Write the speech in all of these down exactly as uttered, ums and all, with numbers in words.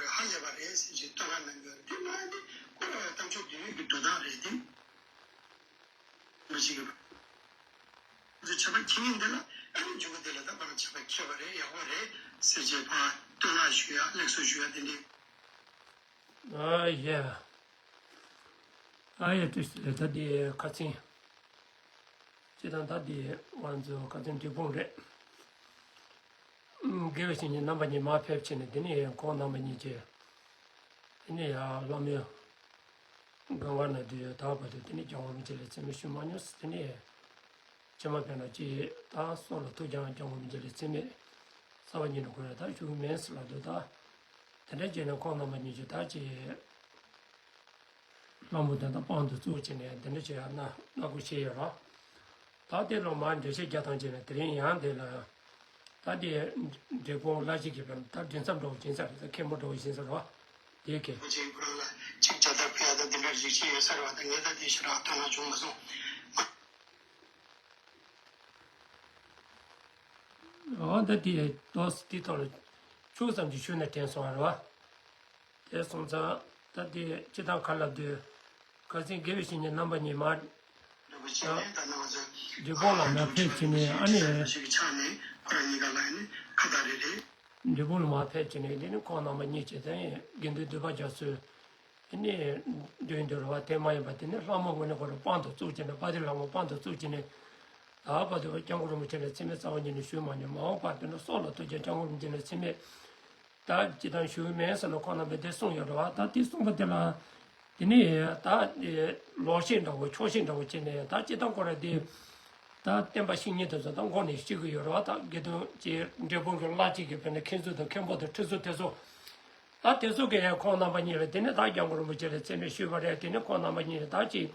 ཧ་ལས་པ་རེད་ཟེར་གྱི་བསྟོད་པ་གནང་གི་ཡོད་རེད། དེ་མ་ཡིན་ཏེ་ཁོ་རང་གཏམ་ཆོས་འདུལ་བའི་གི་འགྲོ་སྟངས་རེད་དེ། རིན་པོ་ཆེ་གི་ཁྱད་པར་ཁྱེད་ཉིད་འདི་ལ་ཨ་ནི་འཇུག་གི་འདི་ལ་ད་བར་ཁྱད་པར་ཁྱད་པར་རེད། ཡག་པོ་རེད་ཟེར་གྱི་ཕར་བསྟོད་བསྔགས་ཞུ་ཡ་ལེགས་སོ་ཞུ་ཡ་དེ་འདྲས། ཨ་ཡ། ཨ་ཡ་ཏུ་ཞི་ལེ། ད་འདི་ཁ་ཚིང་། སྤྱིར་བཏང་ད་འདི་ང་ཚོ་ཁ་ཚིང་འབྲས་སྤུངས་རེད། ཨུམ། དགེ་བའི་བཤེས་གཉེན་རྣམ་པ་གཉིས་མར་ཕེབས་བྱས་ནས་དེ་ནས་ཁོང་རྣམ་པ་གཉིས་ཀྱིས་དེ་ནས་ཡར་ལྷ་མོའི་གངས་དཀར་ན་དུས་ད་བར་དུ་དེ་ནས་སྐྱབས་མགོན་རིན་པོ་ཆེ་ལ་མཚན་སྨད་ཞུས་མ་མྱོང་ཟེར། དེ་ནས་ཕྱི་མ་དཔེར་ན་ཅིག་ད་སྲོག་ལ་ཐུག་ཀྱང་སྐྱབས་མགོན་རིན་པོ་ཆེ་ལ་མཚན་སྨད་རྩ་བ་ཉིད་ནས་དགོས་ཡ་ད་ཞུ་གི་མེད་ཟེར་ལབ་དུས། ད་དེ་འདྲ་བྱས་ནས་ཁོང་རྣམ་པ་གཉིས་ཀྱིས་ད་ཅིག་ལྷ་མོ་དེ་དང་དཔང་དུ་བཙུགས་བྱས་ནས་དེ་འདྲ་བྱས་ཡ་ན་སྣ་སྒོ་ཕྱེ་ཡོད་ར། ད་དེ་ལོ་མར་འགྲེལ་བཤད་རྒྱག་སྟངས་བྱས་ནས་དེ་རིང་ཡང་དེ་ལ་ད་དེ་འབྲས་སྤུངས་བླ་སྤྱི་གི་བར་ད་མགྲིན་ཚབ་འདྲ་བོ་ཡིན་ས་རེད། ད་མཁན་པོ་འདྲ་བོ་ཡིན་ས་རེད་བ། དེ་གི་ཅིག་ཁོ་རང་ལ་ཅིག་ཇ་ད་ཕུལ་ཡ་ད་དེ་འདྲ་རིགས་ཅིག་ཡོད་ས་རེད་བ། ད་ངས་ད་དེ་ཞེ་དྲག་དོ་སྣང་བྱུང་མ་སོང་། འོ་ད་དེ་ཏོག་ཙམ་དེ་ཐོག་ལ་ཆུ་ཙམ་གྱི་ཤུལ་ནས་དྲན་སོང་བ་རེད་བ། དེ་སོང་ཙང་ད་དེ་སྤྱིར་བཏང་ག་ལབ་དུས་ཁ་སང་དགེ་བའི་བཤེས་གཉེན་རྣམ་པ་གཉིས་མར་འབྲས་སྤུངས་ལ་མར་ཕེབས་བྱས་ནས། ཨ་ནི་འབྲས་སྤུངས་ལ་མར་ཕེབས་བྱས་ནས་དེ་ནི་ཁོང་རྣམ་པ་གཉིས་ཀྱིས་དེ་དགེ་འདུན་འདུས་པ་རྒྱ་མཚོའི་དེ་ནི་མདུན་དུ་རེད་བ། དེ་མ་ཡིན་པ་དེ་ནི་ལྷ་མོ་དངོས་གནས་ཁོ་རང་དཔང་དུ་བཙུགས་བྱས་ནས། དཔའ་བརྟུལ་ལྷ་མོ་དཔང་དུ་བཙུགས་བྱས་ནས། ད་བར་དུ་སྐྱབས་མགོན་རིན་པོ་ཆེ་ལ་མཚན་སྨད་རྩ་བ་ཉིད་ནས་ཞུས་མ་མྱོང་། མ་འོངས་པར་དཔེར་ན་སྲོག་ལ་ཐུག་ཀྱང་སྐྱབས་མགོན་རིན་པོ་ཆེ་ལ་མཚན་སྨད་ད་ཅི་ལྟར་ཞུ་གི་མེད་ཟེར་ནས་ཁོང་རྣམ་པས་དེ་གསུངས་ཡོད་རེད་བ། ད་དེ་གསུངས་པ་དེ་ལ་དེ་ནི་ད་ལོག་བཤད་འདྲ་བོ་ཆོག་བཤད་འདྲ་བོ་བྱས་ནས། ད་སྤྱིར་བཏང་ཁོ་རང་དེ་ད་བསྟན་པ་བཤིག་མཁན་དེ་ཚོ་ད་མགོ་ནས་བཤིག་གི་ཡོད་རེད་བ། ད་དགེ་འདུན་གྱི་འབྲས་སྤུངས་ཀྱི་བླ་སྤྱི་གི་དཔེར་ན་མཁན་ཟུར་དང་མཁན་པོ་དང་ཁྲི་ཟུར་དེ་ཚོ། ད་དེ་ཚོ་གིས་ཁོང་རྣམ་པ་གཉིས་ལ་དེ་ནི་ད་སྐྱབས་མགོན་རིན་པོ་ཆེ་ལ་མཚན་སྨད་ཞུས་པ་རེད། དེ་ནི་ཁོང་རྣམ་པ་གཉིས་ལ་ད་ཅིག་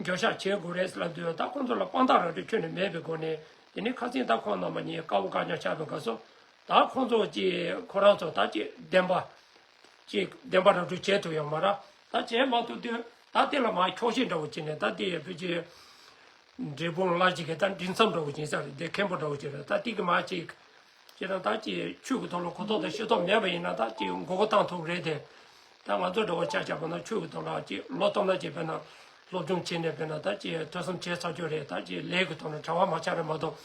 འགྱོད་བཤགས་བྱེད་དགོས་རེད་ལབ་དུས། ད་ཁོང་ཚོ་ལ་དཔང་རྟགས་ར་སྤྲོད་ཁྱོན་ནས་མེད་པའི་སྒོ་ནས། དེ་ནི་ཁ་སང་ད་ཁོང་རྣམ་པ་གཉིས་དཀའ་བ་དཀའ་རྙོག་ཆགས་པའི་སྐབས་སུ། ད་ཁོང་ཚོ་ཅིག་ཁོ་རང་ཚོ་ད་ཅིག་བདེན་པ་ཅིག་བདེན་པ་ར་སྤྲོད་བྱེད་ཐུབ་ཡོད་མ་རེད། ད་བྱེད་མ་ཐུབ་དུས་ད་དེ་ལ་མར་འཁྱོག་བཤད་འདྲ་བོ་བྱས་ནས། ད་དེ་ཡང་བོད་ཀྱི་འབྲས་སྤུངས་བླ་སྤྱི་གི་ད་མགྲིན་ཚབ་འདྲ་བོ་ཅིག་ཡིན་ས་རེད། དེ་མཁན་པོ་འདྲ་བོ་ཅིག་རེད། ད་དེ་གི་མར་ཅིག་ཅིག་ད་ད་ཅིག་ཆོས་ཀྱི་ཐོག་ལ་གོ་རྟོགས་དང་ཤེས་རྟོགས་མེད་པ་ཡིན་ན། ད་ཅིག་མགོ་སྐོར་བཏང་ཐུབ་རེད་དེ། ད་ང་ཚོ་འདྲ་བོ་ཆ་བཞག་པ་ན་ཆོས་ཀྱི་ཐོག་ལ་ཅིག་ལོ་སྟོང་ལ་ཅིག་དཔེར་ན་སློབ་སྦྱོང་བྱས་ནས། དཔེར་ན་ད་ཅིག་ཐོས་བསམ་བྱས་ཚར་རྒྱུ་རེད། ད་ཅིག་ལས་ཀྱི་ཐོག་ལ་གྲྭ་པ་མ་ཆགས་རེད་མ་གཏོགས།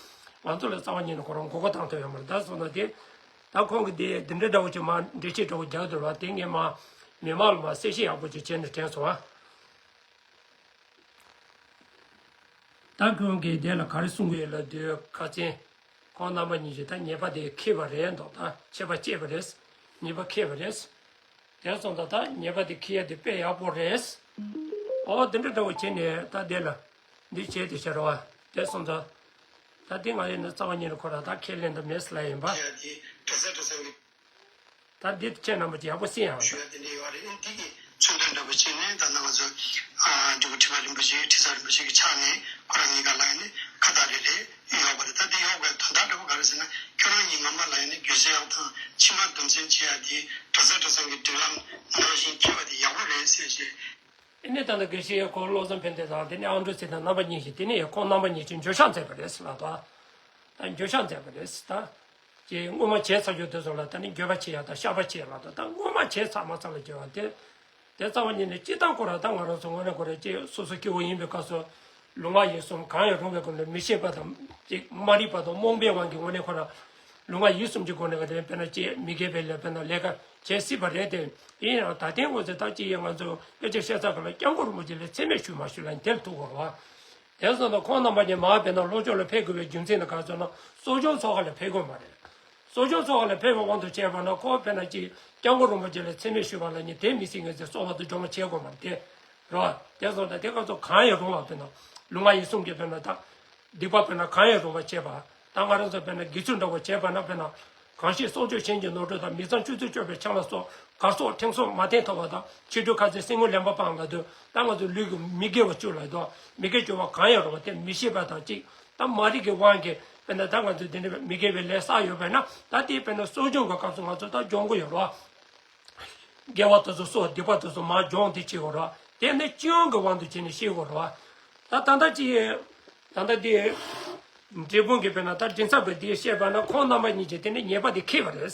ང་ཚོ་ལ་རྩ་བ་ཉིད་ནས་ཁོ་རང་མགོ་སྐོར་བཏང་ཐུབ་ཡོད་མ་རེད། ད་སོང་ན་དེ་ད་ཁོང་གིས་དེ་འདི་འདྲ་འདྲ་བོ་ཅིག་མར་འགྲེལ་བཤད་འདྲ་བོ་རྒྱག་འདུག་བ། དེ་ངས་མར་མི་མང་ལ་མར་གསལ་བཤད་ཡག་པོ་ཅིག་བྱས་ནས་དྲན་སོང་ཨ། ད་ཁོང་གིས་དེ་ལ་ག་རེ་གསུང་གི་ཡོད་ལབ་དུས། ཁ་སང་ཁོང་རྣམ་པ་གཉིས་ཀྱིས་ད་ཉེས་པ་དེ་འཁྱེར་བ་རེད་འདུག་ད་ཆད་པ་བཅད་པ་རེད། ཉེས་པ་འཁྱེར་བ་རེད། དེ་སོང་ཙང་ད་ཉེས་པ་དེ་འཁྱེར་ཡ་དེ་དཔེ་ཡག་པོ་རེད། ཨོ་དེ་འདྲ་འདྲ་བོ་བྱས་ནས་ད་དེ་ལ་འདི་བྱས་དེ་བྱ་རོགས། དེ་སོང་ཙང་ད་དེ་ང་ཡིན་ན་རྩ་བ་ཉིད་ནས་ཁོ་རང་ད་ཁས་ལེན་ད་མེད་ཟེར་ལབ་ཡིན་པ། ད་འདི་ཁྱེད་རྣམ་པ་ཅིག་ཡག་པོ་གསན་ཡང་། ཞུ་ཡ་དེ་འདྲ་ཡོད་རེད། ཨ་ནི་འདི་གི་མཚོན་དོན་འདྲ་པོ་བྱས་ནས་ད་ནང་ང་ཚོ་ཨ་འབྲི་གུང་ཁྲི་པ་རིན་པོ་ཆེ་ཁྲི་ཟུར་རིན་པོ་ཆེ་གི་ཕྱག་ནས་ཁོ་རང་གཉིས་ཀ་ལ་ཡ་ནི་ཁ་བཏགས་རེ་རེ་ཡོད་པ་རེད། ད་འདི་ཡོད་པའི་དོན་དག་འདྲ་པོ་ག་རེ་ཟེར་ན། ཁྱོད་རང་གཉིས་ངོ་མ་ལ་ཡ་ནི་རྒྱུ་མཚན་ཡག་དང་ཕྱི་མ་དོན་ཚན་བྱེད་ཡ་དེ་གྲྭ་ས་གྲྭ་ཚང་གི་སྒྲིག་ལམ་ནང་བཞིན་འཁྱེར་བ་དེ་ཡག་པོ་རེད་ཟེར་བྱས། ཨ་ནི་ད་ལྟ་དགེ་བཤེས་ཁོང་བློ་བཟང་ཕན་བདེ་དང་། དེ་ནས་ཨ་འབྲུག་ཚེ་དང་རྣམ་པ་གཉིས་ཀྱིས། དེ་ནས་ཁོང་རྣམ་པ་གཉིས་ཀྱིས་འགྱོད་བཤགས་མཛད་པ་རེད་ཟེར་ལབ་དོ། ད་འགྱོད་བཤགས་མཛད་པ་རེད་ཟེར། ད་ཀྱི་སྔོན་མ་བྱས་ཚར་རྒྱུ་དེ་ཚོ་ལ་ད་ནི་འགྱོད་པ་བྱེད་ཡ་དང་བཤགས་པ་བྱེད་ཡ་ལབ་དོ། ད་སྔོན་མ་བྱས་ཚར་མ་ཚར་ལ་འགྱོད་པ་དེ། དེ་རྩ་བ་ཉིད་ནས་སྤྱིར་བཏང་ཁོ་རང་ད་ང་རང་ཚོ་དངོས་གནས་ཁོ་རང་ཅིག་སོ་སོ་སྐྱེ་བོ་ཡིན་པའི་སྐབས་སུ། ལུས་ངག་ཡིད་གསུམ་གང་ཡང་རུང་བའི་སྒོ་ནས་མི་ཤེས་པ་དང་ཅིག་མ་རིག་པ་དང་རྨོངས་པའི་དབང་གིས་དངོས་གནས་ཁོ་རང་ལུས་ངག་ཡིད་གསུམ་གྱི་སྒོ་ནས་ག་དེ་དཔེར་ན་ཅིག་མི་དགེ་བའི་ལས་དཔེར་ན་ལས་ཀ་བྱེད་སྲིད་པ་རེད་དེ། ཡིན་ཡང་ད་ལྟའི་འོ་ཚེ་ད་ཅི་ཡིན་ང་ཚོ་སྐད་ཆ་བཤད་ཚར་ག་ལ་སྐྱབས་མགོན་རིན་པོ་ཆེ་ལ་མཚན་སྨད་ཞུས་མ་ཞུས་ལ་དེར་ཐུག་དགོས་རེད་བ། དེ་སོང་ཙང་ཁོང་རྣམ་པ་གཉིས་མར་དཔེར་ན་ལྷོ་ཕྱོགས་ལ་ཕེབས་དགོས་པའི་རྒྱུ་མཚན་ནི་ག་རེ་ཟེར་ན། གསོ་སྦྱོང་ཚོགས་ཁག་ལ་ཕེབས་དགོས་མ་རེད། གསོ་སྦྱོང་ཚོགས་ཁག་ལ་ཕེབས་པའི་དབང་དུ་བྱས་པ་ན་ཁོ་དཔེར་ན་ཅིག་སྐྱབས་མགོན་རིན་པོ་ཆེ་ལ་མཚན་སྨད་ཞུས་པ་ལ་ནི་དེ་མི་སྲིད་ངེས་ཟེར་གསོལ་བ་དང་སྦྱོར་མ་བྱེད་དགོས་མ་རེད་དེ། རེད་བ། དེ་སོང་ཙང་དེ་ག་ཚོད་གང་ཡང་རུང་བ་དཔེར་ན་ལུས་ངག་ཡིད་གསུམ་གྱི་དཔེར་ན་ད། སྡིག་པ་དཔེར་ན་གང་ཡང་རུང་བ་བྱེད་པ། ད་ང་རང་ཚོ་དཔེར་ན་དགེ་ཚུལ་འདྲ་བོ་བྱེད་པ་ན་དཔེར་ན། གང་ཞིག་སྲོག་གཅོད་གཞན་གྱི་ནོར་འཁྲུལ་དང་། མི་གཙང་ཆུ་ཚོད་གཅོད་པའི་ཆང་ལ་སོགས་གར་སོགས་ཕྲེང་སོགས་མ་བསྟེན་ཐོབ་པ་དང་། ཕྱི་དྲོ་ཁ་ཟས་སེན་མོ་ལེན་པ་སྤངས་ལ་དུ། ད་ང་ཚོ་ལུས་ཀྱི་མི་དགེ་བ་བཅུ་ལ་དུ། མི་དགེ་བཅུ་པ་གང་ཡང་རུང་བ་དེ་མི་ཤེས་པ་དང་གཅིག་ད་མ་རིག་གི་དབང་གིས་དཔེར་ན་ད་ང་ཚོ་འདི་འདྲའི་མི་དགེ་བའི་ལས་བསགས་ཡོད་པས་ན། ད་དེ་དཔེར་ན་གསོ་སྦྱོང་གི་སྐབས་སུ་ང་ཚོ་ད་སྦྱོང་དགོས་ཡོད་རེད་བ། དགེ་བ་དེ་ཚོ་སོགས་སྡིག་པ་དེ་ཚོ་མར་སྦྱོང་དེ་བྱེད་དགོས་རེད་བ། དེ་ནི་སྤྱི་ཡོངས་ཀྱི་དབང་དུ་བྱས་ནས་ཤེས་དགོས་རེད་བ། ད་ད་ལྟ་ཅི། ད་ལྟ་དེ། འབྲས་སྤུངས་ཀྱི་དཔེར་ན་ད་མགྲིན་ཚབ་པས་དེ་བཤད་པ་ན་ཁོང་རྣམ་པ་གཉིས་ཀྱིས་དེ་ནི་ཉེས་པ་དེ་འཁྱེར་བ་རེད།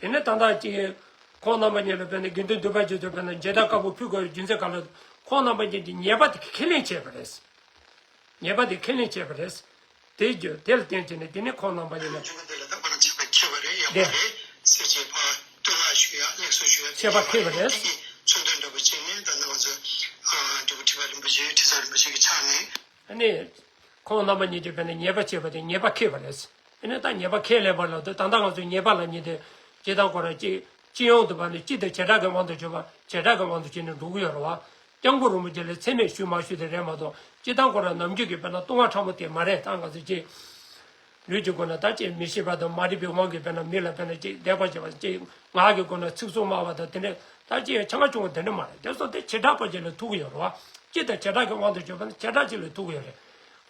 དེ་ནི་ད་ལྟ་ཅི། ཁོང་རྣམ་པ་གཉིས་ལ་དཔེར་ན་དགེ་འདུན་འདུས་པ་རྒྱ་མཚོས་དཔེར་ན་མཇལ་དར་དཀར་པོ་ཕུལ་དགོས་པའི་རྒྱུ་མཚན་ག་ལ། ཁོང་རྣམ་པ་གཉིས་ཀྱིས་ཉེས་པ་དེ་ཁས་ལེན་བྱས་པ་རེད། ཉེས་པ་དེ་ཁས་ལེན་བྱས་པ་རེད། དེ་རྒྱུ་དེ་ལ་བརྟེན་བྱས་ནས་དེ་ནི་ཁོང་རྣམ་པ་གཉིས་ལ། འཇུག་པ་དེ་ལ་ད་ཁོ་རང་ཆད་པ་ཁེལ་བ་རེད། ཡག་པོ་རེད་ཟེར་བྱས་ཕར་བསྟོད་བསྔགས་ཞུ་ཡ་ལེགས་སོ་ཞུ་ཡ་ཆད་པ་ཁེལ་བ་རེད། དེ་གི་མཚོན་དོན་འདྲ་པོ་བྱས་ནས་ད་ནི་ང་ཚོ་ཨ་འབྲས་བུ་ཁྲི་པ་རིན་པོ་ཆེ་ཁྲི་ཟུར་རིན་པོ་ཆེ་གི་ཕྱག་ནས། ཨ་ནི། ཁོང་རྣམ་པ་གཉིས་ཀྱིས་དཔེར་ན་ཉེས་པ་བྱས་པ་དེ་ཉེས་པ་ཁེལ་བ་རེད། ཨ་ནི་ད་ཉེས་པ་ཁས་ལེན་པ་ལ་དུ་ད་ལྟ་ང་ཚོས་ཉེས་པ་ལབ་མཁན་དེ་སྤྱིར་བཏང་ཁོ་རང་གཅིག་སྤྱི་ཡོངས་དུ་བ་ནི་སྤྱི་དང་བྱེ་བྲག་གི་དབང་དུ་བྱས་པ་བྱེ་བྲག་གི་དབང་དུ་བྱས་ནས་འགྲོ་གི་ཡོད་རེད་བ། སྐྱབས་མགོན་རིན་པོ་ཆེ་ལ་མཚན་སྨད་ཞུས་མ་ཞུས་དེ་རེད་མ་གཏོགས་སྤྱིར་བཏང་ཁོ་རང་ནམ་རྒྱུན་གྱི་དཔེར་ན་ལྟུང་བ་ཕྲ་མོ་དེ་མ་རེད། ད་ང་ཚོས་ཅིག་ལུས་ཀྱི་སྒོ་ནས་ད་ཅིག་མི་ཤེས་པ་དང་མ་རིག་པའི་དབང་གིས་དཔེར་ན་མི་ལ་དཔེར་ན་ཅིག་བརྡེག་པ་བྱས་པ་ཅིག་ངག་གི་སྒོ་ནས་ཚིག་རྩུབ་སྨྲ་བ་དང་དེ་འདྲ་ད་ཅིག་ཆེ་ང་ཆུང་བ་དེ་འདྲ་མ་རེད། དེ་སོགས་དེ་བྱེ་བྲག་པ་ཅིག་ལ་ཐུག་གི་ཡོད་རེད་བ། སྤྱི་དང་བྱེ་བྲག་གི་དབང་དུ་བྱས་པ་ན་བྱེ་བྲག་ཅིག་ལ་ཐུག་གི་ཡོད་རེད།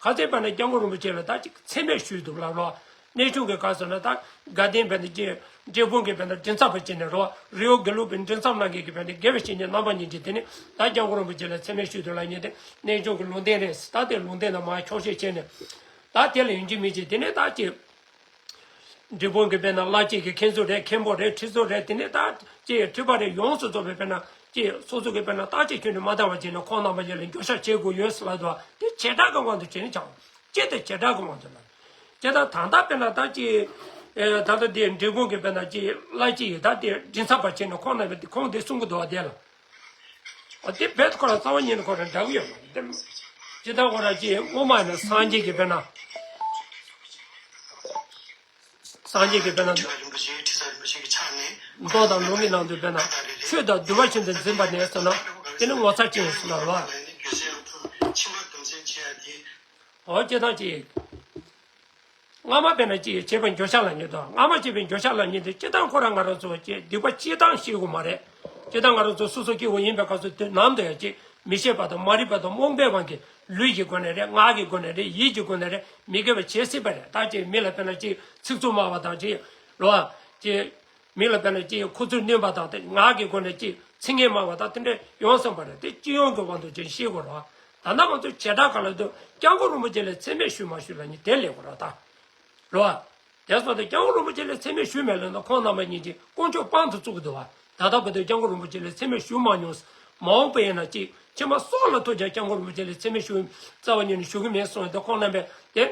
ཁ་སང་དཔེར་ན་སྐྱབས་མགོན་རིན་པོ་ཆེ་ལ་ད་ཅིག་མཚན་སྨད་ཞུས་འདུག་ལབ་རོགས། གནས་ཆུང་གི་སྐབས་སུ་ན་ད་དགའ་ལྡན་དཔེར་ན་ཅིག་འབྲས་སྤུངས་ཀྱི་དཔེར་ན་མགྲིན་ཚབ་པ་བྱས་ནས་རོགས། རི་བོ་དགེ་ལུགས་པའི་མགྲིན་ཚབ་གནང་མཁན་གྱི་དཔེར་ན་དགེ་བའི་བཤེས་གཉེན་རྣམ་པ་གཉིས་ཀྱིས་དེ་ནི་ད་སྐྱབས་མགོན་རིན་པོ་ཆེ་ལ་མཚན་སྨད་ཞུས་འདུག་ལབ་མཁན་དེ་གནས་ཆུང་གི་ལུང་བསྟན་རེད། ད་དེ་ལུང་བསྟན་ལ་མར་འཁྱོག་བཤད་བྱས་ནས་ད་དེ་ལ་ཡིན་གཅིག་མིན་གཅིག་དེ་ནི་ད་ཅིག་འབྲས་སྤུངས་ཀྱི་དཔེར་ན་བླ་སྤྱི་གི་མཁན་ཟུར་རེད། མཁན་པོ་རེད། ཁྲི་ཟུར་རེད། དེ་ནས་ད་ཅེས་ཁྲི་པ་རེད། ཡོངས་སུ་རྫོགས་པའི་དཔེར་ན་ཅེས་སོ་སོ་གི་དཔེར་ན་བརྟག་དཔྱད་ཁྱོན་ནས་མ་བཏང་བ་བྱས་ནས་ཁོང་རྣམ་པ་གཉིས་ལ་འགྱོད་བཤགས་བྱེད་དགོས་ཡོད་ཟེར་ལབ་འདུག་དེ་བྱེ་བྲག་གི་དབང་དུ་བྱས་ནས་ཆགས། ཅེས་དེ་བྱེ་བྲག་གི་དབང་དུ་ལ། ཅེས་ད་ད་ལྟ་དཔེར་ན་ད་ཅེས་ད་ལྟ་དེ་འབྲས་སྤུངས་ཀྱི་དཔེར་ན་ཅེས་བླ་སྤྱི་ཡི་ད་དེ་མགྲིན་ཚབ་པ་བྱས་ནས་ཁོང་རྣམ་པས་དེ་ཁོང་དེ་གསུང་གི་འདུག་བ་དེ་ལ། ཨ་དེ་རྦད་ཁོ་རང་རྩ་བ་ཉིད་ནས་ཁོ་རང་འདྲ་གི་ཡོད་མ་རེད། དེ་ཇི་ལྟར་ཁོ་རང་ཅིག་སྔོན་མ་ནས་སངས་རྒྱས་ཀྱི་དཔེར་ན། སངས་རྒྱས་ཀྱི་དཔེར་ན། མདོ་དང་ལུང་གི་ནང་དུ་དཔེར་ན། ཆོས་དང་འདུལ་བ་ཆེན་པོ་འཛིན་པ་ནས་ཟེར་ན། དེ་ནི་ངོ་མཚར་ཅན་ཟེར་ན་རེད་བ། འོ་སྤྱིར་བཏང་ཅིག་སྔ་མ་དཔེར་ན་ཅིག་བྱས་པའི་འགྱོད་བཤགས་ལབ་མཁན་དང་སྔ་མ་བྱས་པའི་འགྱོད་བཤགས་ལབ་མཁན་དེ་སྤྱིར་བཏང་ཁོ་རང་ང་རང་ཚོ་ཅིག་སྡིག་པ་སྤྱིར་བཏང་ཤེས་དགོས་མ་རེད། སྤྱིར་བཏང་ང་རང་ཚོ་སོ་སོ་སྐྱེ་བོ་ཡིན་པའི་སྐབས་སུ་དུས་ནམ་དུ་ཡང་ཅིག་མི་ཤེས་པ་དང་མ་རིག་པ་དང་རྨོངས་པའི་དབང་གིས་ལུས་ཀྱི་སྒོ་ནས་རེད། ངག་གི་སྒོ་ནས་རེད། ཡིད་ཀྱི་སྒོ་ནས་རེད། མི་དགེ་བ་བྱེད་སྲིད་པ་རེད། ད་ཅིག་མི་ལ་དཔེར་ན་ཅིག་ཚིག་རྩུབ་སྨྲ་བ་དང་ཅིག་རོ། ཅིག་མི་ལ་དཔེར་ན་ཅིག་ཁུ་ཚུར་བསྣུན་པ་དང་དེ་ངག་གི་སྒོ་ནས་ཅིག་ཚིག་ངན་སྨྲ་བ་དང་དེ་འདྲ་ཡོང་སོང་བ་རེད། དེ་སྤྱི་ཡོངས་ཀྱི་དབང་དུ་ཅིག་ཤེས་དགོས་རོ། ད་ལྟ་ང་ཚོ་བྱེ་བྲག་ག་ལ་འདུག་སྐྱབས་མགོན་རིན་པོ་ཆེ་ལ་མཚན་སྨད་ཞུས་མ་ཞུས་ལབ་མཁན་དེ་ལས་དགོས་རོ་ད། རོ། དེ་སོང་སྟེ་སྐྱབས་མགོན་རིན་པོ་ཆེ་ལ་མཚན་སྨད་ཞུས་མེད་ལབ་ན་ཁོང་རྣམ་པ་གཉིས་ཀྱིས་དཀོན་མཆོག་དཔང་དུ་བཙུགས་ཀྱི་འདུག་བ། ད་ལྟ་བར་དུ་སྐྱབས་མགོན་རིན་པོ་ཆེ་ལ་མཚན་སྨད་ཞུ་མ་མྱོང་། མ་འོངས་པ་ཡིན་ན་ཅིག་ཕྱི་མ་སྲོག་ལ་ཐུག་ཀྱང་སྐྱབས་མགོན་རིན་པོ་ཆེ་ལ་མཚན་སྨད་ཞུ་རྩ་བ་ཉིད་ནས་ཞུ་གི་མེད་གསུངས་ཏེ་ཁོང་རྣམ་པས་དེ།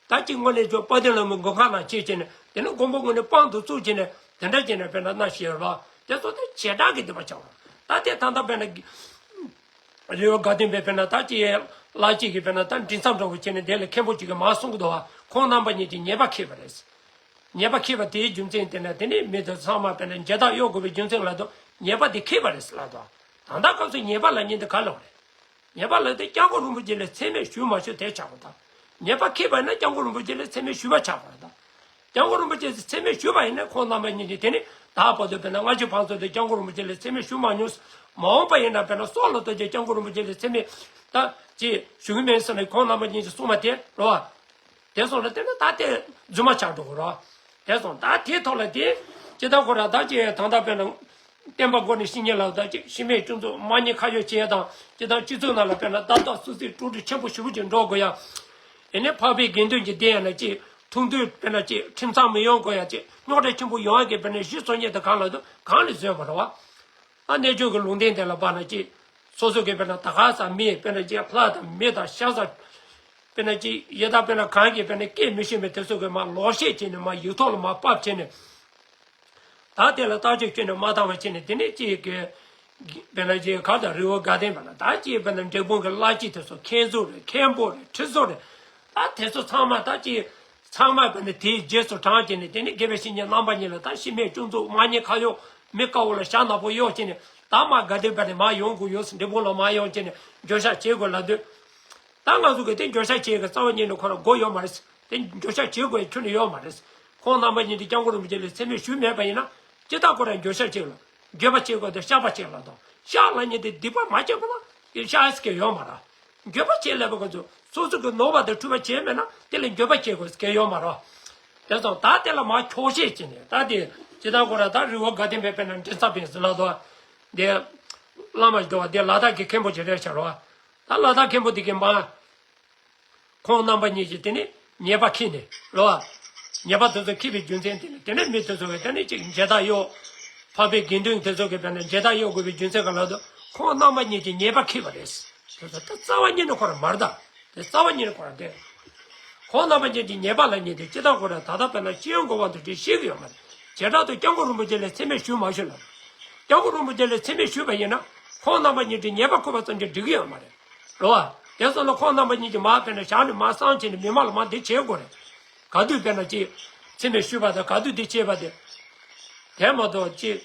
ད་ཅིག་དངོས་གནས་ཅོ་དཔལ་ལྡན་ལྷ་མོའི་མགོན་ཁང་ནང་བྱེད་བྱས་ནས་དེ་ནས་མགོན་པོ་དངོས་གནས་དཔང་དུ་བཙུགས་བྱས་ནས་དེ་འདྲ་བྱས་ནས་དཔེར་ན་གནང་བཞིན་ཡོད་རེད་བ། དེ་ཚོ་དེ་བྱེ་བྲག་གི་སྡིག་པ་ཆགས་པ། ད་དེ་ད་ལྟ་དཔེར་ན། རི་བོ་དགའ་ལྡན་པའི་དཔེར་ན་ད་ཅི་ལ་ཅིག་གི་དཔེར་ན་ད་མགྲིན་ཚབ་འདྲ་བོ་བྱས་ནས་དེ་ལ་མཁན་པོ་ཅིག་གིས་མར་གསུང་གི་འདུག་བ། ཁོང་རྣམ་པ་གཉིས་ཀྱིས་ཉེས་པ་ཁེགས་པ་རེད། ཉེས་པ་ཁེགས་པ་དེའི་རྒྱུ་མཚན་དེ་ནས་དེ་ནས་མི་དེ་ཚང་མ་དཔེར་ན་མཇལ་དར་གཡོག་དགོས་པའི་རྒྱུ་མཚན་ལ་དོ་ཉེས་པ་དེ་ཁེགས་པ་རེད་ལབ་འདུག་ད་ལྟ་སྐབས་སུ་ཉེས་པ་ལབ་མཁན་དེ་ག་ལ་བ་རེད། ཉེས་པ་ལབ་དེ་སྐྱབས་མགོན་རིན་པོ་ཆེ་ལ་མཚན་སྨད་ཞུས་མ་ཞུས་དེ་ཆགས་པ་དང་། ཉེས་པ་ཁེགས་པ་ཡིན་ན་སྐྱབས་མགོན་རིན་པོ་ཆེ་ལ་མཚན་སྨད་ཞུས་པ་ཆགས་པ་དང་། སྐྱབས་མགོན་རིན་པོ་ཆེ་ལ་མཚན་སྨད་ཞུས་པ་ཡིན་ན་ཁོང་རྣམ་པ་གཉིས་ཀྱིས་དེ་ནི་ད་བར་དུ་དཔེར་ན་སྔ་ཕྱི་བར་གསུམ་དུ་སྐྱབས་མགོན་རིན་པོ་ཆེ་ལ་མཚན་སྨད་ཞུ་མ་མྱོང་། མ་འོངས་པ་ཡིན་ན་དཔེར་ན་སྲོག་ལ་གཏོགས་ཀྱང་སྐྱབས་མགོན་རིན་པོ་ཆེ་ལ་མཚན་སྨད་ད་ཅེས་ཞུ་གི་མེད་ཟེར་ནས་ཁོང་རྣམ་པ་གཉིས་ཀྱིས་གསུངས་པ་དེ་རོ། དེ་སོང་ལ་དེ་ནི་ད་དེ་རྫུན་མ་ཆགས་འགྲོ་གི་རོ། དེ་སོང་ད་དེའི་ཐོག་ལ་དེ་ཇི་ལྟར་ཁོ་ར་ད་ཅེས་ད་ལྟ་དཔེར་ན། བསྟན་པ་སྒོ་ནས་བཤེས་གཉེན་ལགས་དང་གཅིག་ཤི་རྨས་སྐྱོན་འཛུགས་མ་ཉེས་ཁ་གཡོག་བྱེད་ཡ་དང་སྤྱིར་བཏང་སྤྱི་ཚོགས་ནང་ལ་དཔེར་ན་ལྟ་རྟོག་སུ་སྲིད་དཀྲུག་དཀྲུག་ཆེན་པོ་ཞེ་པོ་ཅིག་འགྲོ་དགོས་ཡ། ཡིན་ནའི་འཕགས་པའི་དགེ་འདུན་གྱི་སྡེ་ཡང་ན་གཅིག་ཐུགས་འདུན་དཔེར་ན་གཅིག་ཁྲིམས་གཙང་མི་ཡོང་དགོས་ཡ་གཅིག་རྙོག་དྲ་ཆེན་པོ་ཡོང་ཡ་གི་དཔེར་ན་གཞི་བཟོ་མཁན་དེ་གང་ལ་དུ་གང་ལས་བཟོས་པ་རེད་བ། ཨ་གནས་ཆུང་གི་ལུང་བསྟན་དེ་ལ་དཔག་ན་གཅིག་སོ་སོ་གི་དཔེར་ན་ད་ག་ས་མི་དཔེར་ན་གཅིག་ལྷ་དང་མི་དང་ཤ་ཟ་དཔེར་ན་གཅིག་ཡི་དྭགས་དཔེར་ན་གང་གི་དཔེར་ན་སྐད་མི་ཤེས་མི་དེ་ཚོ་གི་མ་ལོག་བཤད་བྱས་ནས་མ་ཡིག་ཐོག་ལ་མ་ཕབ་བྱས་ནས། ད་དེ་ལ་བརྟག་དཔྱད་ཁྱོན་ནས་མ་བཏང་བ་བྱས་ནས་དེ་ནས་ཅིག་གི་དཔེར་ན་ཅིག་ག་དང་རི་བོ་དགའ་ལྡན་པ་ལ་ད་ཅིག་དཔེར་ན་འབྲས་སྤུངས་ཀྱི་བླ་སྤྱི་དེ་ཚོ་མཁན་ཟུར་རེད། མཁན་པོ་རེད། ཁྲི་ཟུར་རེད། ད་དེ་ཚོ་ཚང་མ་ད་ཅིག་ཚང་མ་དཔེར་ན་དེའི་རྗེས་སུ་འབྲངས་བྱས་ནས་དེ་ནས་དགེ་བའི་བཤེས་གཉེན་རྣམ་པ་གཉིས་ལ་ད་ཤི་རྨས་སྐྱོན་འཛུགས་མ་ཉེས་ཁ་གཡོག་མི་དཀར་པོ་ལ་ཞྭ་ནག་པོ་གཡོགས་བྱས་ནས་ད་མ་དགའ་ལྡན་པ་ནས་མ་ཡོང་དགོས་ཡོད་འབྲས་སྤུངས་ལ་མ་ཡོང་བྱས་ནས་འགྱོད་བཤགས་བྱེད་དགོས་ལབ་དུས། ད་ང་ཚོ་གི་དེ་འགྱོད་བཤགས་བྱེད་ཀྱི་རྩ་བ་ཉིད་ནས་ཁོ་རང་དགོས་ཡོད་མ་རེད། དེ་འགྱོད་བཤགས་བྱེད་དགོས་ཁྱོན་ནས་ཡོད་མ་རེད། ཁོང་རྣམ་པ་གཉིས་དེ་སྐྱབས་མགོན་རིན་པོ་ཆེ་ལ་མཚན་སྨད་ཞུས་མེད་པ་ཡིན་ན་ཇི་ལྟར་ཁོ་རང་འགྱོད་བཤགས་བྱེད་ལ་འགྱོད་པ་བྱེད་དགོས་དེ་བཤགས་པ་བྱེད་ལ་དང་བཤགས་ལ་ཉིད་དེ་སྡིག་པ་མ་བྱས་པ་ན་དེ་བཤགས་ཀྱི་ཡོད་མ་རེད། འགྱོད་པ་བྱེད་ལས་པ་ཁོ་ཚོ་སོ་སོ་གི་ནོར་བ་དང་འཁྲུལ་པ་བྱས་མེད་ན་དེ་ལ་འགྱོད་པ་བྱེད་དགོས་ཀྱི་ཡོད་མ་རེད། དེ་ཚོ་ད་དེ་ལ་མ་འཁྱོག་བཤད་བྱས་ནས་ད་དེ་ཇི་ལྟར་ཁོ་རང་ད་རི་བོ་དགའ་ལྡན་པའི་དཔེར་ན་མགྲིན་ཚབ་པས་ཟིན་ལ་དོ། དེ་བླ་མ་འགྱོ་བ་དེ་ལ་དྭགས་ཀྱི་མཁན་པོ་ཅིག་རེད་ཤག་རོ། ད་ལ་དྭགས་མཁན་པོ་དེ་གིས་མ། ཁོང་རྣམ་པ་གཉིས་ཀྱིས་དེ་ནས་ཉེས་པ་ཁེགས་ནས་རེད་བ། ཉེས་པ་དེ་ཚོ་ཁེགས་པའི་རྒྱུ་མཚན་དེ་ནས་དེ་ནས་མི་དེ་ཚོ་གིས་དེ་ནས་ཅིག་མཇལ་དར་གཡོག་འཕགས་པའི་དགེ་འདུན་དེ་ཚོ་གི་དཔེར་ན་མཇལ་དར་གཡོག་དགོས་པའི་རྒྱུ་མཚན་ག་ལ་དུ་ཁོང་རྣམ་པ་གཉིས་ཀྱི་ཉེས་པ་འཁྱེར་བ་རེད། དེ་ཚོ་ད་རྩ་བ་ཉིད་ནས་ཁོ་རང་མ་རེད་ད། དེ་རྩ་བ་ཉིད་ནས་ཁོ་རང་དེ། ཁོང་རྣམ་པ་གཉིས་ཀྱི་ཉེས་པ་ལབ་མཁན་དེ་སྤྱིར་བཏང་ཁོ་རང་ད་ལྟ་དཔེར་ན་ཤེས་ཡོན་གྱི་དབང་དུ་བྱས་ཤེས་ཀྱི་ཡོད་མ་རེད། བྱེ་བྲག་ཏུ་སྐྱབས་མགོན་རིན་པོ་ཆེ་ལ་མཚན་སྨད་ཞུས་མ་ཞུས་ལ། སྐྱབས་མགོན་རིན་པོ་ཆེ་ལ་མཚན་སྨད་ཞུས་པ་ཡིན་ན། ཁོང་རྣམ་པ་གཉིས་ཀྱི་ཉེས་པ་འཁྱེར་བ་ཙམ་གྱིས་འགྲིག་གི་ཡོད་མ་རེད། རེད་བ། དེ་སོང་ན་ཁོང་རྣམ་པ་གཉིས་ཀྱིས་མར་དཔེར་ན་ཞག་ནས་མར་གསང་བྱས་ནས་མི་མང་ལ་མར་འདི་བྱེད་དགོས་རེད། ག་དུས་དཔེར་ན་ཅིག་མཚན་སྨད་ཞུས་པ་དང་ག་དུས་འདི་བྱས་པ་དེ། དེ་མ་གཏོགས་ཅིག་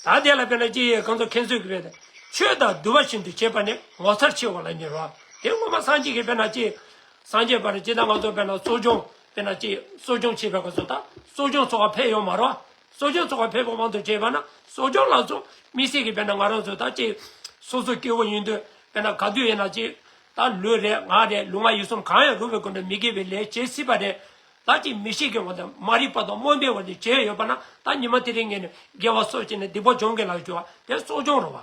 ད་དེ་ལ་དཔེར་ན་ཅིག་གང་ཚོ་མཁན་ཚོས་ཀྱི་བས་ཆོས་དང་སྡུག་པ་བཞིན་དུ་བྱེད་པ་ནི་ངོ་མཚར་ཆེ་བ་ལ་ཉེ་རོ། དེ་ངོ་མ་སངས་རྒྱས་ཀྱི་དཔེར་ན་ཅིག་སངས་རྒྱས་པར་ཅི་ལྟར་ང་ཚོ་དཔེར་ན་གསོ་སྦྱོང་དཔེར་ན་ཅིག་གསོ་སྦྱོང་བྱེད་པའི་སྐབས་སུ་ད་གསོ་སྦྱོང་ཚོགས་པ་ཕེབས་ཡོང་མ་རོ། གསོ་སྦྱོང་ཚོགས་པ་ཕེབས་པའི་དབང་དུ་བྱས་པ་ན་གསོ་སྦྱོང་ལ་ཚོ་དམིགས་བསལ་གྱི་དཔེར་ན་ང་རང་ཚོ་ད་ཅིག་སོ་སོ་སྐྱེ་བོ་ཡིན་དུས་དཔེར་ན་ག་དུས་ཡིན་ན་ཅིག་ད་ལུས་རེད་ངག་རེད་ལུས་ངག་ཡིད་གསུམ་གང་ཡང་རུང་བའི་སྒོ་ནས་མི་དགེ་བའི་ལས་བྱེད་སྲིད་པ་རེད། ད་ཅིག་མི་ཤེས་ཀྱི་ངོ་དང་མ་རིག་པ་དང་རྨོངས་པའི་ངོ་ནས་བྱས་ཡོད་པ་ན་ད་ཉི་མ་དེ་རིང་ངས་ནས་དགེ་བ་གསོག་བྱས་ནས་སྡིག་པ་སྦྱོང་གི་ལགས་ཞུ་བ་དེ་གསོ་སྦྱོང་རོ་བ།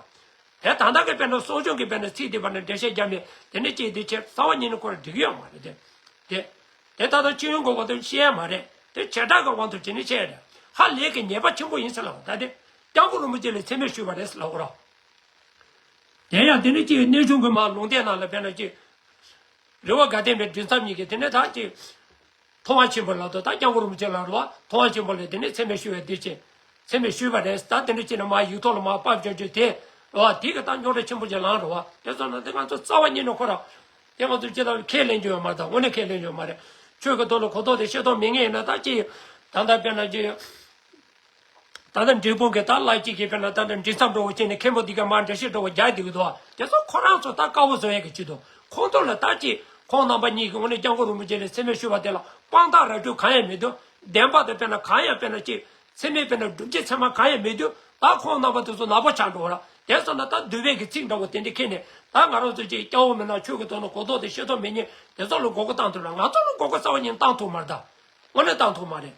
དེ་ད་ལྟ་གི་དཔེར་ན་གསོ་སྦྱོང་གི་དཔེར་ན་ཚིག་དེ་བར་ན་འགྲེལ་བཤད་བརྒྱབ་ནས་དེ་ནས་ཅིག་དེ་ཆེ་རྩ་བ་ཉིད་ནས་ཁོ་ར་འགྲིག་ཡོད་མ་རེད་དེ། དེ། དེ་ད་ལྟ་སྤྱི་ཡོངས་གོ་བ་དེ་བཤད་ཡ་མ་རེད་དེ་བྱེ་བྲག་གི་དབང་དུ་བྱས་ནས་བཤད་ཡ་རེད། ཧ་ལས་ཀྱི་ཉེས་པ་ཆེན་པོ་ཡིན་ཟེར་ལབ་པ་ད་དེ། སྐྱབས་མགོན་རིན་པོ་ཆེ་ལ་མཚན་སྨད་ཞུས་པ་རེད་ཟེར་ལབ་གོ་ར། དེ་ཡང་དེ་ནས་ཅིག་གནས་ཆུང་གི་མ་ལུང་བསྟན་ནང་ལ་དཔེར་ན་ཅིག་རི་བོ་དགའ་ལྡན་པའི་མགྲིན་ཚབ་གཉིས་ཀྱིས་དེ་ནས་ད་ཅིག་མཐོང་བ་ཆེན་པོ་ལ་དོ་ད་སྐྱབས་མགོན་རིན་པོ་ཆེ་ལ་རོ་མཐོང་བ་ཆེན་པོ་ལས་དེ་ནས་མཚན་སྨད་ཞུ་བའི་དེ་ཅི། མཚན་སྨད་ཞུས་པ་རེད་ད་དེ་འདྲ་ཅི་ན་མ་ཡིག་ཐོག་ལ་མ་ཕབ་བྱོས་བྱོས་དེ་རོ་དེ་གི་ད་རྙོག་དྲ་ཆེན་པོ་ཅིག་ལངས་རོ་དེ་ཚོ་ན་དེ་ང་ཚོ་རྩ་བ་ཉིད་ནས་ཁོ་ར། དེ་ང་ཚོ་ཅི་ལ་ཁས་ལེན་རྒྱུ་ཡོད་མ་རེད་ད་དངོས་གནས་ཁས་ལེན་རྒྱུ་ཡོད་མ་རེད། ཆོས་ཀྱི་དོན་ལ་གོ་རྟོགས་དེ་ཤེས་རྟོགས་མེད་ངེས་ཡིན་ན་ད་ཅི། ད་ལྟ་དཔེར་ན་ཅི། ད་ལྟ་འབྲས་སྤུངས་ཀྱི་ད་བླ་གཅིག་གིས་དཔེར་ན་ད་ལྟ་མགྲིན་ཚབ་འགྲོ་བ་བྱས་ནས་མཁན་པོ་འདི་ག་མར་འགྲེལ་བཤད་འགྲོ་བ་རྒྱག་བསྡད་ཀྱི་འདུག་བ། དེ་ཚོ་ཁོ་རང་ཚོ་ད་དཀར་པོ་བཟོ་ཡས་ཀྱི་ཆེད་དུ་ཁོང་ཚོ་ལ་ད་ཅི་ཁོང་རྣམ་པ་གཉིས་ཀྱི་ངོས་ནས་སྐྱབས་མགོན་རིན་པོ་ཆེ་ལ་མཚན་སྨད་ཞུས་པ་དེ་ལ་དཔང་རྟགས་ར་སྤྲོད་གང་ཡང་མེད་དུས་བདེན་པ་དང་དཔེར་ན་གང་ཡང་དཔེར་ན་ཅི་མཚན་སྨད་དཔེར་ན་སྒྲུབ་བྱེད་ཚད་མ་གང་ཡང་མེད་དུས་ད་ཁོང་རྣམ་པ་དེ་ཚོ་ནག་པོ་ཆགས་འགྲོ་བ་ལ་དེ་ཚོ་ན་ད་འདུལ་བའི་གི་ཚིག་འདྲ་བོ་དེ་འདྲ་ཁྱེར་ནས་ད་ང་རང་ཚོ་ཅི་སྐྱ་བོ་མིན་ན་ཆོས་ཀྱི་དོན་ལ་གོ་རྟོགས་དེ་ཤེས་རྟོགས་མེད་མཁན་དེ་ཚོ་ལ་མགོ་སྐོར་བཏང་ཐུབ་ན་ང་ཚོ་ལ་མགོ་སྐོར་རྩ་བ་ཉིད་བཏང་ཐུབ་མ་རེད་ད། དངོས་གནས་བཏང་ཐུབ་མ་རེད།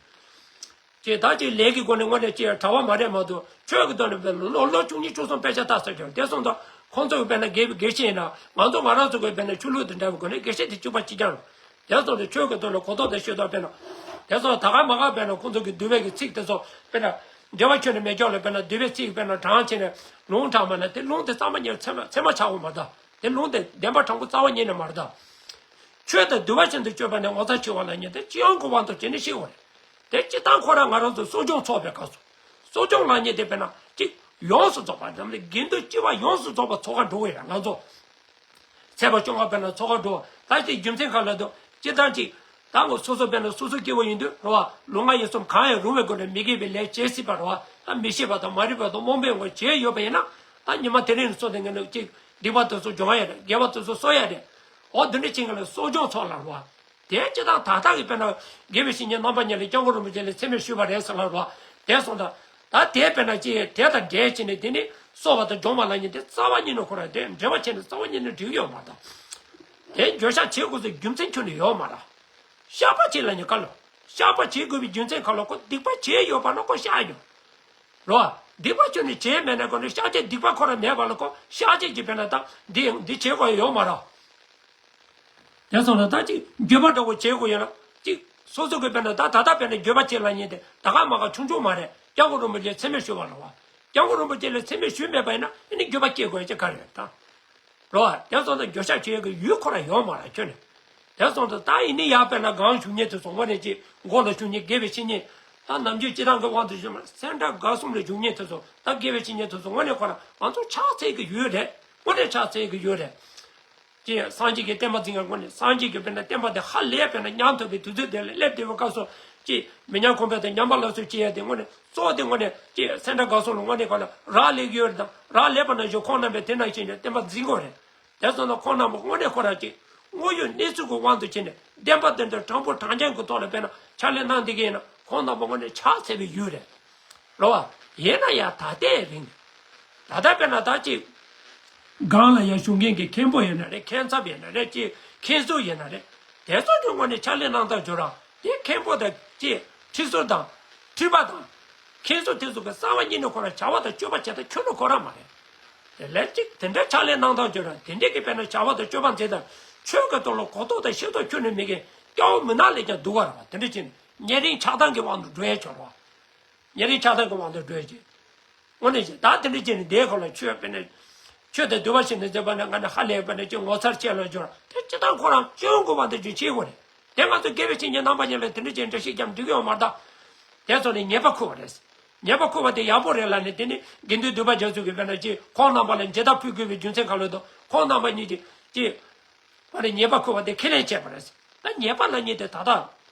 ཅེས་ད་ཅིག་ལས་ཀྱི་སྒོ་ནས་དངོས་གནས་ཅེས་གྲྭ་བ་མ་རེད་མ་གཏོགས་ཆོས་ཀྱི་དོན་ནས་དཔེར་ན་ལོ་ལོ་བཅུ་གཉིས་བཅུ་གསུམ་དཔེ་ཆ་ལྟ་ཟེར་རྒྱུ་དེ་སོང་ཙང་ཁོང་ཚོ་གི་དཔེར་ན་དགེ་དགེ་བཤེས་ཡིན་ན་ང་ཚོ་ང་རང་ཚོ་གི་དཔེར་ན་ཆོས་ལུགས་དང་འདྲ་བའི་སྒོ་ནས་དགེ་བཤེས་དེ་གཅིག་པ་གཅིག་རྐྱང་རེད། དེ་སོང་ཙང་ཆོས་ཀྱི་དོན་ལ་གོ་རྟོགས་དང་ཤེས་རྟོགས་དཔེར་ན་དེ་སོང་ད་ག་མ་ག་དཔེར་ན་ཁོང་ཚོ་གི་འདུལ་བའི་གི་ཚིག་དེ་ཚོ་དཔེར་ན་འགྲེལ་པ་ཁྱོན་ནས་མེད་ཀྱང་ལ་དཔེར་ན་འདུལ་བའི་ཚིག་དཔེར་ན་དྲངས་བྱས་ནས་ལུང་དྲངས་པ་ན་དེ་ལུང་དེ་གཙང་མ་ཉིད་ཚད་མ་ཚད་མ་ཆགས་འོང་མ་གཏོགས་དེ་ལུང་དེ་བདེན་པ་དྲང་པོ་རྩ་བ་ཉིད་ནས་མ་རེད་ད། ཆོས་དང་འདུལ་བ་བཞིན་དུ་སྤྱོད་པ་ནི་ངོ་མཚར་ཆེ་བ་ལ་ཉེ་སྟེ་སྤྱི་ཡོངས་ཀྱི་དབང་དུ་བྱས་ནས་ཤེས་དགོས་རེད། དེ་སྤྱིར་བཏང་ཁོ་རང་ང་རང་ཚོ་གསོ་སྦྱོང་ཚོགས་པའི་སྐབས་སུ། གསོ་སྦྱོང་ལ་ཉེ་སྟེ་དཔེར་ན་གཅིག་ཡོངས་སུ་རྫོགས་པ་འཛམ་གླིང་དགེ་འདུན་སྤྱི་པ་ཡོངས་སུ་རྫོགས་པ་ཚོགས་ཁག་འགྲོ་གི་རེད་ང་ཚོ། ཚེས་པ་བཅོ་ལྔ་དཔེར་ན་ཚོགས་ཁག་འགྲོ་བ་ད་ཅིག་རྒྱུ་མཚན་གང་ལ་འདུག་སྤྱིར་བཏང་གཅིག་ད་ངོ་སོ་སོ་དཔེར་ན་སོ་སོ་སྐྱེ་བོ་ཡིན་དུས་རེད་བ་ལུས་ངག་ཡིད་གསུམ་གང་ཡང་རུང་བའི་སྒོ་ནས་མི་དགེ་བའི་ལས་བྱེད་སྲིད་པ་རེད་བ་ད་མི་ཤེས་པ་དང་མ་རིག་པ་དང་རྨོངས་པའི་ངོ་བྱས་ཡོད་པ་ཡིན་ན་ད་ཉི་མ་དེ་རིང་ནས་བཟུང་སྟེ་ངས་ནི་གཅིག་སྡིག་པ་དེ་ཚོ་སྦྱོང་ཡ་རེད། དགེ་བ་དེ་ཚོ་གསོག་ཡ་རེད། འོ་དེ་འདྲ་བྱེད་མཁན་ལ་གསོ་སྦྱོང་ཚོགས་ལ་རོ། དེ་སྤྱིར་བཏང་ད་ལྟ་གི་དཔེར་ན་དགེ་བའི་བཤེས་གཉེན་རྣམ་པ་གཉིས་ལ་སྐྱབས་མགོན་རིན་པོ་ཆེ་ལ་མཚན་སྨད་ཞུས་པ་རེད་ཟེར་ལ་རོ། དེ་སོང་ད། ད་དེ་དཔེར་ན་ཅི་དེ་དང་འབྲེལ་བྱས་ནས་དེ་ནི་གསོ་བ་དང་སྦྱོང་བ་ལ་ཉེ་སྟེ་རྩ་བ་ཉིད་ནས་ཁོ་རང་དེ་འབྲེལ་བ་བྱས་ནས་རྩ་བ་ཉིད་ནས་འགྲིག་ཡོད་མ་རེད། དེ་འགྱོད་བཤགས་བྱེད་དགོས་སའི་རྒྱུ་མཚན་ཁྱོན་ནས་ཡོད་མ་རེད། བཤགས་པ་བྱེད་ལ་ཉེ་ག་ལ། བཤགས་པ་བྱེད་དགོས་པའི་རྒྱུ་མཚན་ག་ལ་ཁོ་སྡིག་པ་བྱས་ཡོད་པ་ན་ཁོ་བཤགས་ཡོད། རོ། སྡིག་པ་ཁྱོན་ནས་བྱས་མེད་ན་ཁོ་ནི་བཤགས་བྱའི་སྡིག་པ་ཁོ་རང་མེད་པ་ལ་ཁོ་བཤགས་བྱེད་ཀྱི་དཔེར་ན་ད་འདི་འདི་བྱེད་དགོས་ཡོད་མ་རེད། དེ་སོང་ན་ད་ཅིག་འགྱོད་པ་འདྲ་བོ་བྱེད་དགོས་ཡོད་ན་ཅིག་སོ་སོ་གི་དཔེར་ན་ད་ད་ལྟ་དཔེར་ན་འགྱོད་པ་བྱེད་ལ་ཉེ་སྟེ་ད་ག་མ་ག་ཆུང་ཆུང་མ་རེད། སྐྱབས་མགོན་རིན་པོ་ཆེ་མཚན་སྨད་ཞུས་པ་ལ་བ། སྐྱབས་མགོན་རིན་པོ་ཆེ་ལ་མཚན་སྨད་ཞུས་མེད་པ་ཡིན་ན་ཨ་ནི་འགྱོད་པ་སྐྱེ་དགོས་ཡ་ཅིག་ག་རེ་རེད་ད། རོ། དེ་སོང་ད་འགྱོད་བཤགས་བྱེད་ཡ་གི་ཡུལ་ཁོ་ར་ཡོད་མ་རེད་ཁྱོད་ནི། དེ་སོང་ད་ད་ཡིན་ནི་ཡ་དཔེར་ན་གང་བཞུགས་མཁན་དེ་ཚོ་དངོས་གནས་ཅིག་མགོ་ལ་བཞུགས་མཁན་དགེ་བའི་བཤེས་གཉེན། ད་ནམ་རྒྱུན་སྤྱི་བཏང་གི་དབང་དུ་བྱས་ན་སེ་འབྲས་དགའ་གསུམ་ལ་བཞུགས་མཁན་དེ་ཚོ་ད་དགེ་བའི་བཤེས་གཉེན་དེ་ཚོ་དངོས་གནས་ཁོ་ར་ང་ཚོ་ཕྱག་འཚལ་གི་ཡུལ་རེད། དངོས་གནས་ཕྱག་འཚལ་གི་ཡུལ་རེད། ཅེས་སངས་རྒྱས་ཀྱི་བསྟན་པ་འཛིན་པའི་སྒོ་ནས་སངས་རྒྱས་ཀྱི་དཔེར་ན་བསྟན་པ་དེ་ཧ་ལས་དཔེར་ན་ཉམས་ཐག་པའི་དུས་ཚོད་དེ་ལ་སླེབས་བསྡད་པའི་སྐབས་སུ་ཅེས་མི་ཉམས་གོང་འཕེལ་དང་ཉམས་པ་སླར་གསོ་བྱེད་ཡ་དེ་དངོས་གནས་གཙོ་བོ་དེ་དངོས་གནས་ཅེས་སེ་འབྲས་དགའ་གསུམ་ལ་དངོས་གནས་ག་ལ་རག་ལས་ཀྱི་ཡོད་རེད་དམ་རག་ལས་པ་ན་གཞོན་ཁོང་རྣམ་པས་དེ་ནང་བཞིན་གྱི་བསྟན་པ་འཛིན་དགོས་རེད། དེ་སོང་ན་ཁོང་རྣམ་པ་དངོས་གནས་ཁོ་རང་ཅིག་དངོས་ཡོད་གནས་ཚུལ་གྱི་དབང་དུ་བྱས་ནས་བསྟན་པ་དེ་འདྲ་དྲང་པོ་དྲང་རྐྱང་གི་ཐོག་ལ་དཔེར་ན་ཕྱག་ལས་གནང་བསྡད་མཁན་ཡིན་ན་ཁོང་རྣམ་པ་དངོས་གནས་ཕྱག་འཚལ་བའི་ཡུལ་རེད། རེད་བ། ཡིན་ན་ཡང་ད་ལྟའི་རིང་ད་ལྟ་དཔེར་ན་ད་ཅིག་སྒང་ལ་ཡང་བཞུགས་མཁན་གྱི་མཁན་པོ་ཡིན་ན་རེད། མཁན་ཚབ་ཡིན་ན་རེད། ཅིག་མཁན་ཟུར་ཡིན་ན་རེད། དེ་ཚོ་གི་དངོས་གནས་ཕྱག་ལས་གནང་སྟངས་བརྗོད་ར་དེ་མཁན་པོ་དང་ཅིག་ཁྲི་ཟུར་དང་ཁྲི་པ་དང་། མཁན་ཟུར་དེ་ཚོ་གི་རྩ་བ་ཉིད་ནས་ཁོ་རང་བྱ་བ་དང་སྤྱོད་པ་བྱེད་སྟངས་ཁྱོན་ནས་ཁོ་རང་མ་རེད། དེ་ལས་ཅིག་དེ་འདྲའི་ཕྱག་ལས་གནང་སྟངས་བརྗོད་ར་དེ་འདྲའི་གི་དཔེར་ན་བྱ་བ་དང་སྤྱོད་པ་མཛད་དང་ཆོས་ཀྱི་ཐོག་ལ་གོ་རྟོགས་དང་ཤེས་རྟོགས་ཁྱོན་ནས་མེད་མཁན་སྐྱ་བོ་མི་ནག་ལས་ཀྱང་སྡུག་པ་རེད་བ། དེ་འདྲ་བྱས་ནས་ཉེ་རིང་ཆགས་སྡང་གི་དབང་དུ་འགྲོ་ཡས་ཆོག་རེད་བ། ཉེ་རིང་ཆགས་སྡང་གི་དབང་དུ་འགྲོ་ཡ་ཅིག་དངོས་གནས་ཅིག་ད་དེ་འདྲ་བྱས་ནས་བསྡད་ཁོ་ལ་ཆོས་དཔེར་ན། ཆོས་དང་འདུལ་བ་ཞིག་ནས་འཛིན་པ་ན་ང་ནི་ཧ་ལས་པ་ནི་ཅིག་ངོ་མཚར་ཆེ་ལ་སྦྱོར་དེ་སྤྱིར་བཏང་ཁོ་རང་སྤྱི་ཡོངས་ཀྱི་དབང་དུ་ཅིག་བྱེད་དགོས་རེད། དེ་ང་ཚོ་དགེ་བའི་བཤེས་གཉེན་རྣམ་པ་གཉིས་ལ་དེ་འདྲ་བྱས་འགྲེལ་བཤད་བརྒྱབ་འགྲིག་གི་ཡོད་མ་རེད་ད། དེ་ཚོ་ནི་ཉེས་པ་ཁུར་བ་རེད། ཉེས་པ་ཁུར་བ་དེ་ཡག་པོ་རེད་ལབ་ནས་དེ་ནི་དགེ་འདུན་འདུས་པ་རྒྱ་མཚོ་གིས་དཔེར་ན་ཅིག་ཁོང་རྣམ་པ་ལ་མཇལ་དར་ཕུལ་དགོས་པའི་རྒྱུ་མཚན་ག་ལ་འདུག་ཁོང་རྣམ་པ་གཉིས་ཀྱིས་ཅིག་པ་ནི་ཉེས་པ་ཁུར་བ་དེ་ཁས་ལེན་བྱས་པ་རེད། ད་ཉེས་པ་ལབ་མཁན་དེ་ད་ལྟ།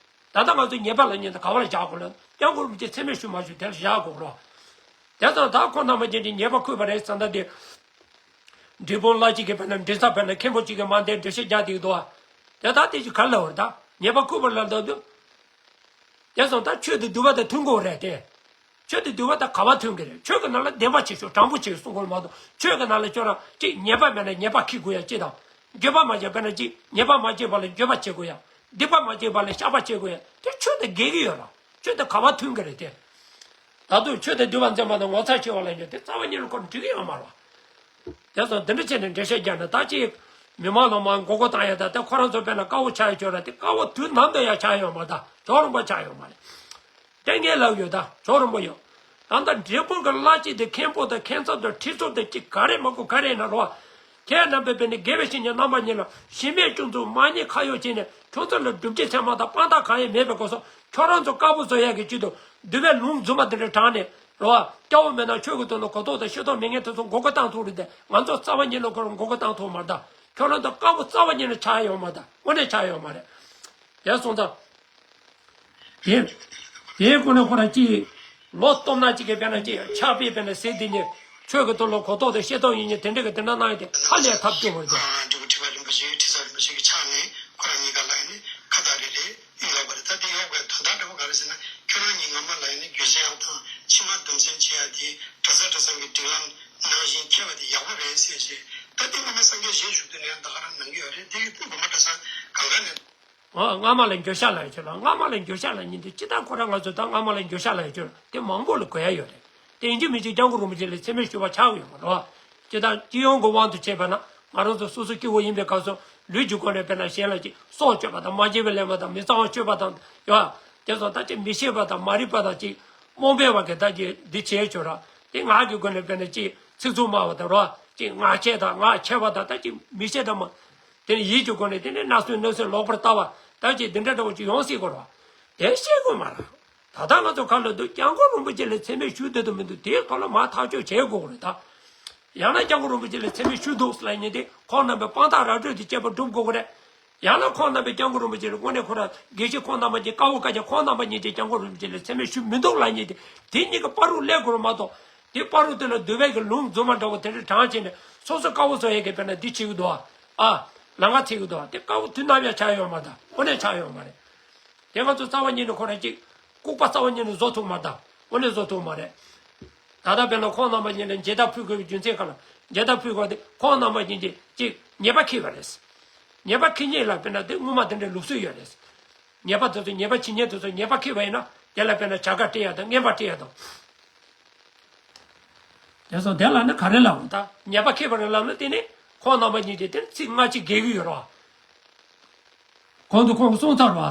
ད་ལྟ་ང་ཚོ་ཉེས་པ་ལབ་མཁན་དེ་ག་བ་ལ་བཞག་དགོས་ལབ་སྐྱབས་མགོན་རིན་པོ་ཆེ་མཚན་སྨད་ཞུ་མ་ཞུ་དེ་ལ་བཞག་དགོས་རོགས། དེ་ཙང་ད་ཁོང་རྣམ་པ་གཉིས་ཀྱིས་ཉེས་པ་ཁུར་བ་རེད་བསམ་ད་དེ། འབྲས་སྤུངས་བླ་གཅིག་གིས་དཔེར་ན་མགྲིན་ཚབ་དཔེར་ན་མཁན་པོ་གཅིག་གིས་མ་འདས་འགྲེལ་བཤད་རྒྱག་བསྡད་འདུག་ཨ། དེ་ད་དེ་ཅིག་ག་ལ་བར་ད་ཉེས་པ་ཁུར་བ་ལ་ལབ་འདུག་དེ་སོང་ད་ཆོས་དང་འདུལ་བ་དང་མཐུན་དགོས་རེད་དེ། ཆོས་དང་འདུལ་བ་དང་ག་བ་མཐུན་གི་རེད། ཆོས་ཀྱི་ནང་ལ་བདེན་པ་བྱེད་ཤོག་དྲང་པོ་བྱེད་གསུང་དགོས་མ་གཏོགས་ཆོས་ཀྱི་ནང་ལ་ཁྱོད་རང་ཅིག་ཉེས་པ་མེད་ན་ཉེས་པ་ཁེགས་དགོས་ཡ་ཅི་དང་། འགྱོད་པ་མ་བྱས་པ་ན་ཅིག་ཉེས་པ་མ་བྱས་པ་ལ་འགྱོད་པ་བྱེད་དགོས་ཡ། སྡིག་པ་མ་བྱས་པ་ལ་བཤགས་པ་བྱེད་དགོས་ཡ་དེ་ཆོས་དང་འགལ་གི་ཡོད་ར། ཆོས་དང་ག་བ་མཐུན་གི་རེད་དེ། ད་དུང་ཆོས་དང་འདུལ་བ་འཛིན་པ་དང་ངོ་མཚར་ཆེ་བ་ལ་ཡོད་དེ་རྩ་བ་ཉིད་ནས་ཁོ་འགྲིག་གི་ཡོད་མ་རེད། དེ་ཚོ་འདི་འདྲ་བྱས་ནས་འགྲེལ་བཤད་རྒྱག་ན་ད་ཅིག་མི་མང་ལ་མར་མགོ་སྐོར་བཏང་ཡ་ད་ལྟ་ཁོ་རང་ཚོ་དཔེར་ན་དཀར་པོ་ཆགས་ཡ་ཆོག་ར་དེ་དཀར་པོ་དུས་ནམ་དུ་ཡང་ཆགས་ཡོད་མ་རེད་ད་ཅོག་རིང་པོ་ཆགས་ཡོད་མ་རེད། དེ་ངས་ལབ་ཡོད་ད་ཅོག་རིང་པོ་ཡོད། ད་ལྟ་འབྲས་སྤུངས་ཀྱི་བླ་སྤྱི་དེ་མཁན་པོ་དང་མཁན་ཚབ་དང་ཁྲི་ཚབ་དང་ཅིག་ག་རེ་མ་གོ་ག་རེ་ཡིན་ན་རོ། ཁྱེད་རྣམ་པས་དཔེར་ན་དགེ་བའི་བཤེས་གཉེན་རྣམ་པ་གཉིས་ལ་གཞི་མེད་སྐྱོན་འཛུགས་མ་ཉེས་ཁ་གཡོགས་བྱས་ནས་ཁྱོད་ཚོ་ལ་སྒྲུབ་བྱེད་ཚད་མ་དང་དཔང་རྟགས་གང་ཡང་མེད་པའི་སྐབས་སུ་ཁྱོད་རང་ཚོ་དཀར་པོ་བཟོ་ཡག་གི་ཆེད་དུ་འདུལ་བའི་ལུང་རྫུན་མ་དེ་འདྲ་དྲངས་ནས་རོ། སྐྱ་བོ་མེད་ན་ཆོས་ཀྱི་དོན་ལ་གོ་རྟོགས་དང་ཤེས་རྟོགས་མེད་མཁན་དེ་ཚོ་མགོ་སྐོར་བཏང་ཐུབ་རེད་དེ་ང་ཚོ་རྩ་བ་ཉིད་ནས་ཁོ་རང་མགོ་སྐོར་བཏང་ཐུབ་མ་རེད་ད། ཁྱོད་རང་ཚོ་དཀར་པོ་རྩ་བ་ཉིད་ནས་ཆགས་ཡོད་མ་རེད་ད་དངོས་གནས་ཆགས་ཡོད་མ་རེད། དེ་སོང་ཙང་། དེ། དེའི་སྒོ་ནས་ཁོ་རང་ཅིག་ལོ་སྟོང་ན་ཅིག་གི་དཔེར་ན་ཅིག་ཕྱག་དཔེ་དཔེར་ན་ཟེར་དེ་ཉིད་ཆོས་ཀྱི་དོན་ལ་གོ་རྟོགས་དང་ཤེས་རྟོགས་ཡིན་ཉིད་དེ་འདྲ་གི་དེ་འདྲ་གནང་ཡ་དེ་ཧ་ལས་ཐབས་སྐྱོ་བ་རེད། འབྲས་བུ་ཁྲི་པ་རིན་པོ་ཆེ་ཁྲི་ཚབ་རིན་པོ་ཆེ་གི་ཕྱག་ནས་ཁོ་རང་གཉིས་ཀ་ལ་ཡིན་ནི་ཁ་བཏགས་རེ་རེ་ཡིན་ཡོད་པ་རེད། ད་དེ་ཡོད་པའི་དོན་དག་འདྲ་པོ་ག་རེ་ཟེར་ན་ཁྱོད་རང་གཉིས་སྔ་མ་ལ་ཡིན་ནི་རྒྱུ་མཚན་ཡང་དང་ཕྱི་མ་དོན་ཚན་བྱེད་ཡ་དེ་གྲྭ་ས་གྲྭ་ཚང་གི་སྒྲིག་ལམ་ནང་བཞིན་འཁྱེར་བ་དེ་ཡག་པོ་རེད་ཟེར་བྱས་ད་དེ་སྔ་མ་སངས་རྒྱས་ཞལ་བཞུགས་དུས་ནས་ཡང་ད་ག་རང་གནང་གི་ཡོད་རེད། དེ་གི་དེ་སྒོམ་པ་གྲྭ་ཚང་གང་ག་ནས། ཨ། སྔ་མ་ལ་འགྱོད་བཤགས་ལབ་ཡ་ཆོག་ལ་སྔ་མ་ལ་འགྱོད་བཤགས་ལབ་མཁན་དེ་སྤྱིར་བཏང་ཁོ་རང་ང་ཚོ་ད་སྔ་མ་ལ་འགྱོད་བཤགས་ལབ་ཡ་ཆོག་ལ་དེ་མང་པོ་ལ་གོ་ཡ་ཡོད་རེད། དེ་ཡིན་གཅིག་མིན་གཅིག་སྐྱབས་མགོན་རིན་པོ་ཆེ་ལ་མཚན་སྨད་ཞུ་བ་ཆགས་ཡོད་མ་རེད་བ། སྤྱིར་བཏང་སྤྱི་ཡོངས་ཀྱི་དབང་དུ་བྱས་པ་ན་ང་རང་ཚོ་སོ་སོ་སྐྱེ་བོ་ཡིན་པའི་སྐབས་སུ་ལུས་ཀྱི་སྒོ་ནས་དཔེར་ན་གཞན་ལ་ཅིག་སྲོག་གཅོད་པ་དང་མ་བྱས་པའི་ལས་མ་དང་མི་གཙང་བ་སྤྱོད་པ་དང་ཡོད། དེ་ཚོ་ད་ཅིག་མི་ཤེས་པ་དང་མ་རིག་པ་དང་ཅིག་རྨོངས་པའི་བར་གྱི་ད་ཅིག་འདི་བྱས་ཆོག་ར་དེ་ངག་གི་སྒོ་ནས་དཔེར་ན་ཅིག་ཚིག་རྩུབ་སྨྲ་བ་དང་ར་ཅིག་ངག་འཁྱལ་དང་ངག་འཁྱལ་བ་དང་ད་ཅིག་མི་ཤེས་དང་མ། དེ་ནས་ཡིད་ཀྱི་སྒོ་ནས་དེ་ནས་བརྣབ་སེམས་གནོད་སེམས་ལོག་པར་ལྟ་བ་ད་ཅིག་འདི་འདྲ་འདྲ་བོ་ཅིག་ཡོང་སྲིད་དགོས་རེད་བ། དེ་ཤེས་དགོས་མ་རེད། ད་ལྟ་ང་ཚོ་ག་ལ་འདུག་སྐྱབས་མགོན་རིན་པོ་ཆེ་ལ་མཚན་སྨད་ཞུ་བསྡད་དུ་མི་འདུག་དེའི་ཐོག་ལ་མར་ཐག་གཅོད་བྱེད་དགོས་རེད་ད། ཡང་ན་སྐྱབས་མགོན་རིན་པོ་ཆེ་ལ་མཚན་སྨད་ཞུ་འདུག་ལབ་མཁན་དེ་ཁོང་རྣམ་པའི་དཔང་རྟགས་ར་སྤྲོད་དེ་བྱས་པ་སྒྲུབ་དགོས་ཀྱི་རེད། ཡང་ན་ཁོང་རྣམ་པས་སྐྱབས་མགོན་རིན་པོ་ཆེ་ལ་དངོས་གནས་ཁོ་རང་དགེ་བཤེས་ཁོང་རྣམ་པ་གཉིས་དཀར་པོ་དཀར་རྒྱན་ཁོང་རྣམ་པ་གཉིས་ཀྱིས་སྐྱབས་མགོན་རིན་པོ་ཆེ་ལ་མཚན་སྨད་ཞུ་མི་འདུག་ལབ་མཁན་དེ་དེ་གཉིས་ཀྱི་བར་དུ་སླེབས་དགོས་རེད་མ་གཏོགས། དེ་བར་དུ་དེ་ལ་འདུལ་བའི་གི་ལུང་རྫུན་མ་འདྲ་བོ་དེ་འདྲ་དྲངས་བྱས་ནས་སོ་སོ་དཀར་པོ་བཟོ་ཡས་ཀྱི་དཔེར་ན་འདི་བྱེད་ཀྱི་འདུག་ཨ། ཨ། ལམ་ཁ་འཚོལ་གྱི་འདུག་ཨ། དེ་དཀར་པོ་དུས་ནམ་ཡང་ཆགས་ཡོད་མ་རེད། དངོས་གནས་ཆགས་ཡོད་མ་རེད། དེ་ང་ཚོ་རྩ་བ་ཉིད་ནས་ཁོ་རང་གཅིག་ལྐུགས་པ་རྩ་བ་ཉིད་ནས་བཟོ་ཐུབ་མ་རེད། དངོས་གནས་བཟོ་ཐུབ་མ་རེད། ད་ལྟ་དཔེར་ན་ཁོང་རྣམ་པ་གཉིས་ལ་མཇལ་དར་ཕུལ་དགོས་པའི་རྒྱུ་མཚན་ག་ལ་མཇལ་དར་ཕུལ་དགོས་དེ་ཁོང་རྣམ་པ་གཉིས་ཀྱིས་གཅིག་ཉེས་པ་ཁེགས་པ་རེད། ཉེས་པ་ཁེགས་མཁན་ལ་དཔེར་ན་དེ་སྔོན་མ་དེ་འདྲའི་ལུགས་སྲོལ་ཡོད་རེད། ཉེས་པ་དེ་ཚོ་ཉེས་པ་བྱེད་མཁན་དེ་ཚོ་ཉེས་པ་ཁེགས་པ་ཡིན་ན་དེ་ལ་དཔེར་ན་བྱ་དགའ་སྤྲད་ཡ་དང་རྔན་པ་སྤྲད་ཡ་དང་། དེ་ཚོ་དེ་ལ་ནི་ག་རེ་ལབ་ད། ཉེས་པ་ཁེགས་པ་རེད་ལབ་ན་དེ་ནི་ཁོང་རྣམ་པ་གཉིས་ཀྱིས་དེ་ཚིག་སྔ་ཕྱི་འགལ་གྱི་ཡོད་རེད་བ། གོང་དུ་ཁོང་གིས་གསུངས་ཚར་བ།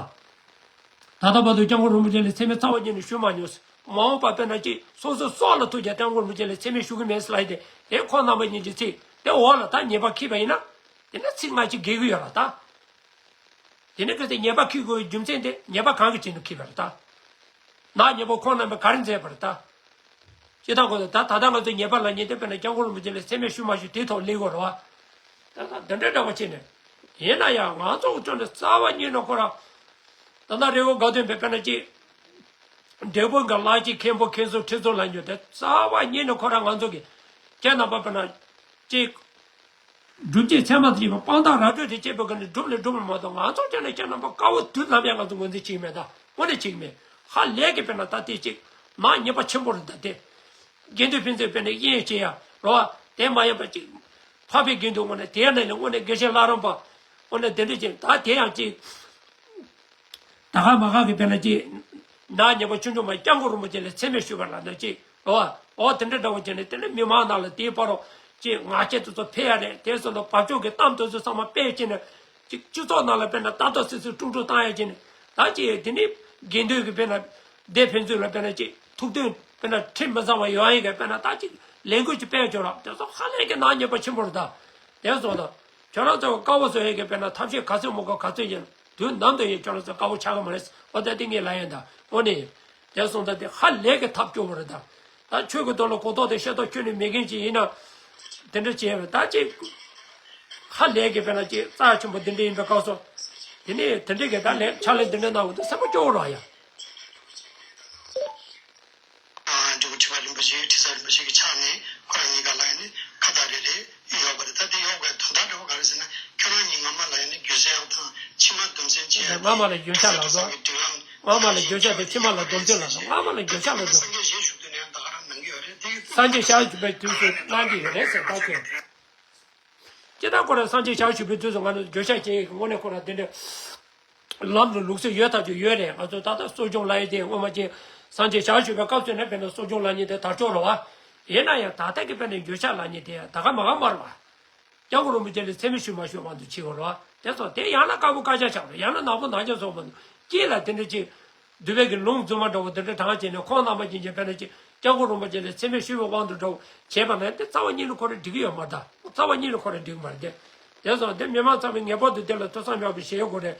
ད་ལྟ་བར་དུ་སྐྱབས་མགོན་རིན་པོ་ཆེ་ལ་མཚན་སྨད་རྩ་བ་ཉིད་ནས་ཞུ་མ་མྱོང་། མ་འོངས་པ་དཔེར་ན་ཅིག་སོ་སོའི་སྲོག་ལ་ཐུག་ཀྱང་སྐྱབས་མགོན་རིན་པོ་ཆེ་ལ་མཚན་སྨད་ཞུ་གི་མེད་ཟེར་ལབ་ཡ་དེ་དེ་ཁོང་རྣམ་པ་གཉིས་ཀྱི་ཚིག་དེ་འོག་ལ་ད་ཉེས་པ་ཁེགས་པ་ཡིན་ན་དེ་ནི་ཚིག་སྔ་ཕྱི་འགལ་གྱི་ཡོད་རེད་ད། དེ་ནི་གལ་སྲིད་ཉེས་པ་ཁེགས་དགོས་པའི་རྒྱུ་མཚན་དེ་ཉེས་པ་གང་གི་རྐྱེན་དུ་ཁེགས་པ་རེད་ད། ནག་ཉེས་པ་ཁོང་རྣམ་པས་ག་རེ་མཛད་པ་རེད་ད། སྤྱིར་བཏང་ཁོ་ཚོ་ད་ད་ལྟ་ང་ཚོ་ཉེས་པ་ལབ་མཁན་དེ་དཔེར་ན་སྐྱབས་མགོན་རིན་པོ་ཆེ་ལ་མཚན་སྨད་ཞུ་མ་ཞུ་དེའི་ཐོག་སླེབས་དགོས་རེད་བ། ད་ད་འདི་འདྲ་འདྲ་བོ་བྱས་ནས། ཡིན་ན་ཡང་ང་ཚོ་ཁྱོན་ནས་རྩ་བ་ཉིད་ནས་ཁོ་རང་། ད་ལྟ་རི་བོ་དགའ་སྟོན་པའི་དཔེར་ན་ཅིག་འབྲས་སྤུངས་ཀྱི་ལྷ་གཅིག་མཁན་པོ་མཁན་ཟུར་ཁྲི་ཟུར་ལ་འགྱུར་ཏེ་རྩ་བ་ཉིད་ནས་ཁོ་རང་ང་ཚོ་གི། ཁྱེད་རྣམ་པ་དཔེར་ན། ཅིག་སྒྲུབ་བྱེད་ཚད་མ་དང་བཅས་པ་དཔང་རྟགས་ར་སྤྲོད་དེ་བྱེད་པའི་སྒང་ནས་སྒྲུབ་ལས་སྒྲུབ་ལ་མ་གཏོགས་ང་ཚོ་ཅག་ནས་ཁྱེད་རྣམ་པ་དཀར་པོ་དུས་ནམ་ཡང་ང་ཚོ་ངོས་འཛིན་བྱེད་ཀྱི་མེད་ད་དངོས་གནས་བྱེད་ཀྱི་མེད། ཧ་ལས་ཀྱི་དཔེར་ན་ད་ལྟའི་ཅིག་ནག་ཉེས་པ་ཆེན་པོ་རེད་ད་དེ། དགེ་འདུན་ཕན་ཚུན་དཔེར་ན་དབྱེན་བྱེད་ཡ་རོ། དེ་མ་ཡིན་པ་ཅིག་འཕགས་པའི་དགེ་འདུན་དངོས་གནས་དེའི་ནང་ནས་དངོས་གནས་དགེ་བཤེས་ལྷ་རམས་པ་དངོས་གནས་དེ་འདྲ་ཅིག་ད་དེ་ཡང་ཅིག་ད་ག་མ་ག་གི་དཔེར་ན་ཅིག་ནག་ཉེས་པ་ཆུང་ཆུང་མ་སྐྱབས་མགོན་རིན་པོ་ཆེ་ལ་མཚན་སྨད་ཞུས་པ་ལ་ན་ཅིག་འོ། འོ་དེ་འདྲ་འདྲ་བོ་བྱས་ནས་དེ་ནས་མི་མང་ནང་ལ་དེའི་བར་རོ། ཅིག་ངག་འཁྱལ་དེ་ཚོ་འཕེལ་ཡ་རེད། དེ་ཚོ་ལ་བབ་ཅོལ་གྱི་གཏམ་དེ་ཚོ་ཚང་མ་སྤེལ་བྱས་ནས། ཅིག་སྤྱི་ཚོགས་ནང་ལ་དཔེར་ན་ཏག་ཏག་སིག་སིག་དཀྲུག་དཀྲུག་བཏང་ཡ་བྱས་ནས། ད་ཅིག་དེ་ནི་དགེ་འདུན་གྱི་དཔེར་ན། སྡེ་ཕན་ཚུན་ལ་དཔེར་ན་ཅིག་ཐུགས་མཐུན་དཔེར་ན་ཁྲིམས་མི་གཙང་བ་ཡོང་ཡས་ཀྱི་དཔེར་ན་ད་ཅིག་ལས་འགུལ་ཅིག་སྤེལ་ཆོག་ར། དེ་ཚོ་ཧ་ལས་ཀྱི་ནག་ཉེས་པ་ཆེན་པོ་རེད་ད། དེ་སོང་ད། ཁྱོད་རང་ཚོ་དཀའ་བ་བཟོ་ཡས་ཀྱི་དཔེར་ན་ཐབས་ཤེས་ག་ཚོད་མང་པོ་ག་ཚོད་ཡིན་དུས་ནམ་དུ་ཡིན་ཁྱོད་རང་ཚོ་དཀའ་བ་ཆགས་ཀྱི་མ་རེད། འོ་ད་དེ་ངས་ལབ་ཡིན་ད། འོ་ནི། དེ་སོང་ད་དེ་ཧ་ལས་ཀྱི་ཐབས་སྐྱོ་བོ་རེད་ད། ད་ཆོས་ཀྱི་ཐོག་ལ་གོ་རྟོགས་དང་ཤེས་རྟོགས་ཁྱོན་ནས་མེད་མཁན་ཅིག་ཡིན་ན། དེ་འདྲ་བྱས་པ་ད་ཅིག་ཧ་ལས་ཀྱི་དཔེར་ན་ཅིག་རྩ་ཆེན་པོ་འདི་འདྲ་ཡིན་པའི་སྐབས་སུ། དེ་ནས་དེ་འདྲ་གི་ད་ལས་ཕྱག་ལས་འདི་འདྲ་གནང་བ་འདི་སེམས་པ་སྐྱོ་བོ་རེད་ཡ། ཨ། འབྲས་བུ་ཁྲི་པ་རིན་པོ་ཆེ་ཁྲི་ཟུར་རིན་པོ་ཆེ་གི་ཕྱག་ནས་ཁོ་རང་གཉིས་ཀ་ལ་ཡིན་ནི་ཁ་བརྡ་རེ་རེ་ཡོད་པ་རེད། ད་དེ་ཡོད་པའི་དོན་དག་འདྲ་བོ་ག་རེ་ཟེར་ན། ཁྱོད་རང་གཉིས་སྔ་མ་ལ་ཡིན་ནི་རྒྱུ་མཚན་ཡང་དང་ཕྱི་མ་སྡོམ་སེམས་ཀྱི་ཡང་སྔ་མ་ལ་རྒྱུ་ཆ་ལ་སོགས། སྔ་མ་ལ་རྒྱུ་ཆ་དེ་ཕྱི་མ་ལ་སྡོམ་སེམས་ལ་སོགས། སྔ་མ་ལ་རྒྱུ་ཆ་ལ་སོགས། སངས་རྒྱས་ཞལ་བཞུགས་དུས་ནས་ཡང་ད་ག་རང་གནང་གི་ཡོད་རེད་དེ། སངས་རྒྱས་ཞལ་བཞུགས་པའི་དུས་སུ་གནང་གི་ཡོད་རེད་ཟེར་ད་ཁྱོད། ཅི་ལྟར་ཁོ་རང་སངས་རྒྱས་ཞལ་བཞུགས་པའི་དུས་སུ་ང་ཚོ་བརྗོད་བྱ་བྱེད་ཡས་ཀྱི་དངོས་གནས་ཁོ་རང་དེ་འདྲ་ལམ་ལ་ལུགས་སྲོལ་ཡོད་ཐག་ཆོད་ཡོད་རེད། ང་ཚོ་ད་ལྟ་གསོ་སྦྱོང་ལབ་ཡས་དེ་སྔོན་མ་ཅིག་སངས་རྒྱས་ཞལ་བཞུགས་པའི་སྐབས་སུ་ནས་དཔེར་ན་གསོ་སྦྱོང་ལབ་མཁན་དེ་དར་ལྕོག་རེད་བ། ཡིན་ན་ཡང་ད་ལྟ་གི་དཔེར་ན་བརྗོད་བྱ་ལབ་མཁན་དེ་ད་ག་མ་ག་མ་རེད་བ། སྐྱབས་མགོན་རིན་པོ་ཆེ་ལ་མཚན་སྨད་ཞུས་མ་ཞུས་དབང་དུ་ཕྱིན་པ་རེད་བ། དེ་ཚོ་དེ་ཡང་ན་དཀར་པོ་དཀར་ཆག་ཆགས་རེད། ཡང་ན་ནག་པོ་ནག་ཆག་སོང་བ་དཀྱིལ་ལ་དེ་འདྲ་ཅིག་འདུལ་བའི་གི་ལུང་རྫུན་མ་འདྲ་བོ་འདི་འདྲ་དྲངས་བྱས་ནས་ཁོང་རྣམ་པ་ཀྱིས་ཀྱང་དཔེར་ན་ཅིག་སྐྱབས་མགོན་རིན་པོ་ཆེ་ལ་མཚན་སྨད་ཞུས་པའི་དབང་དུ་འགྲོ་བྱས་པ་ན་དེ་རྩ་བ་ཉིད་ནས་ཁོ་རང་འགྲིག་གི་ཡོད་མ་རེད། རྩ་བ་ཉིད་ནས་ཁོ་རང་འགྲིག་གི་མ་རེད་དེ། དེ་སོང་དེ་མི་མང་ཚང་མས་ངེས་པར་དུ་དེ་ལ་ཐོས་བསམ་སྦྱངས་པའི་ཞེན་ཡོད་དགོས་རེད་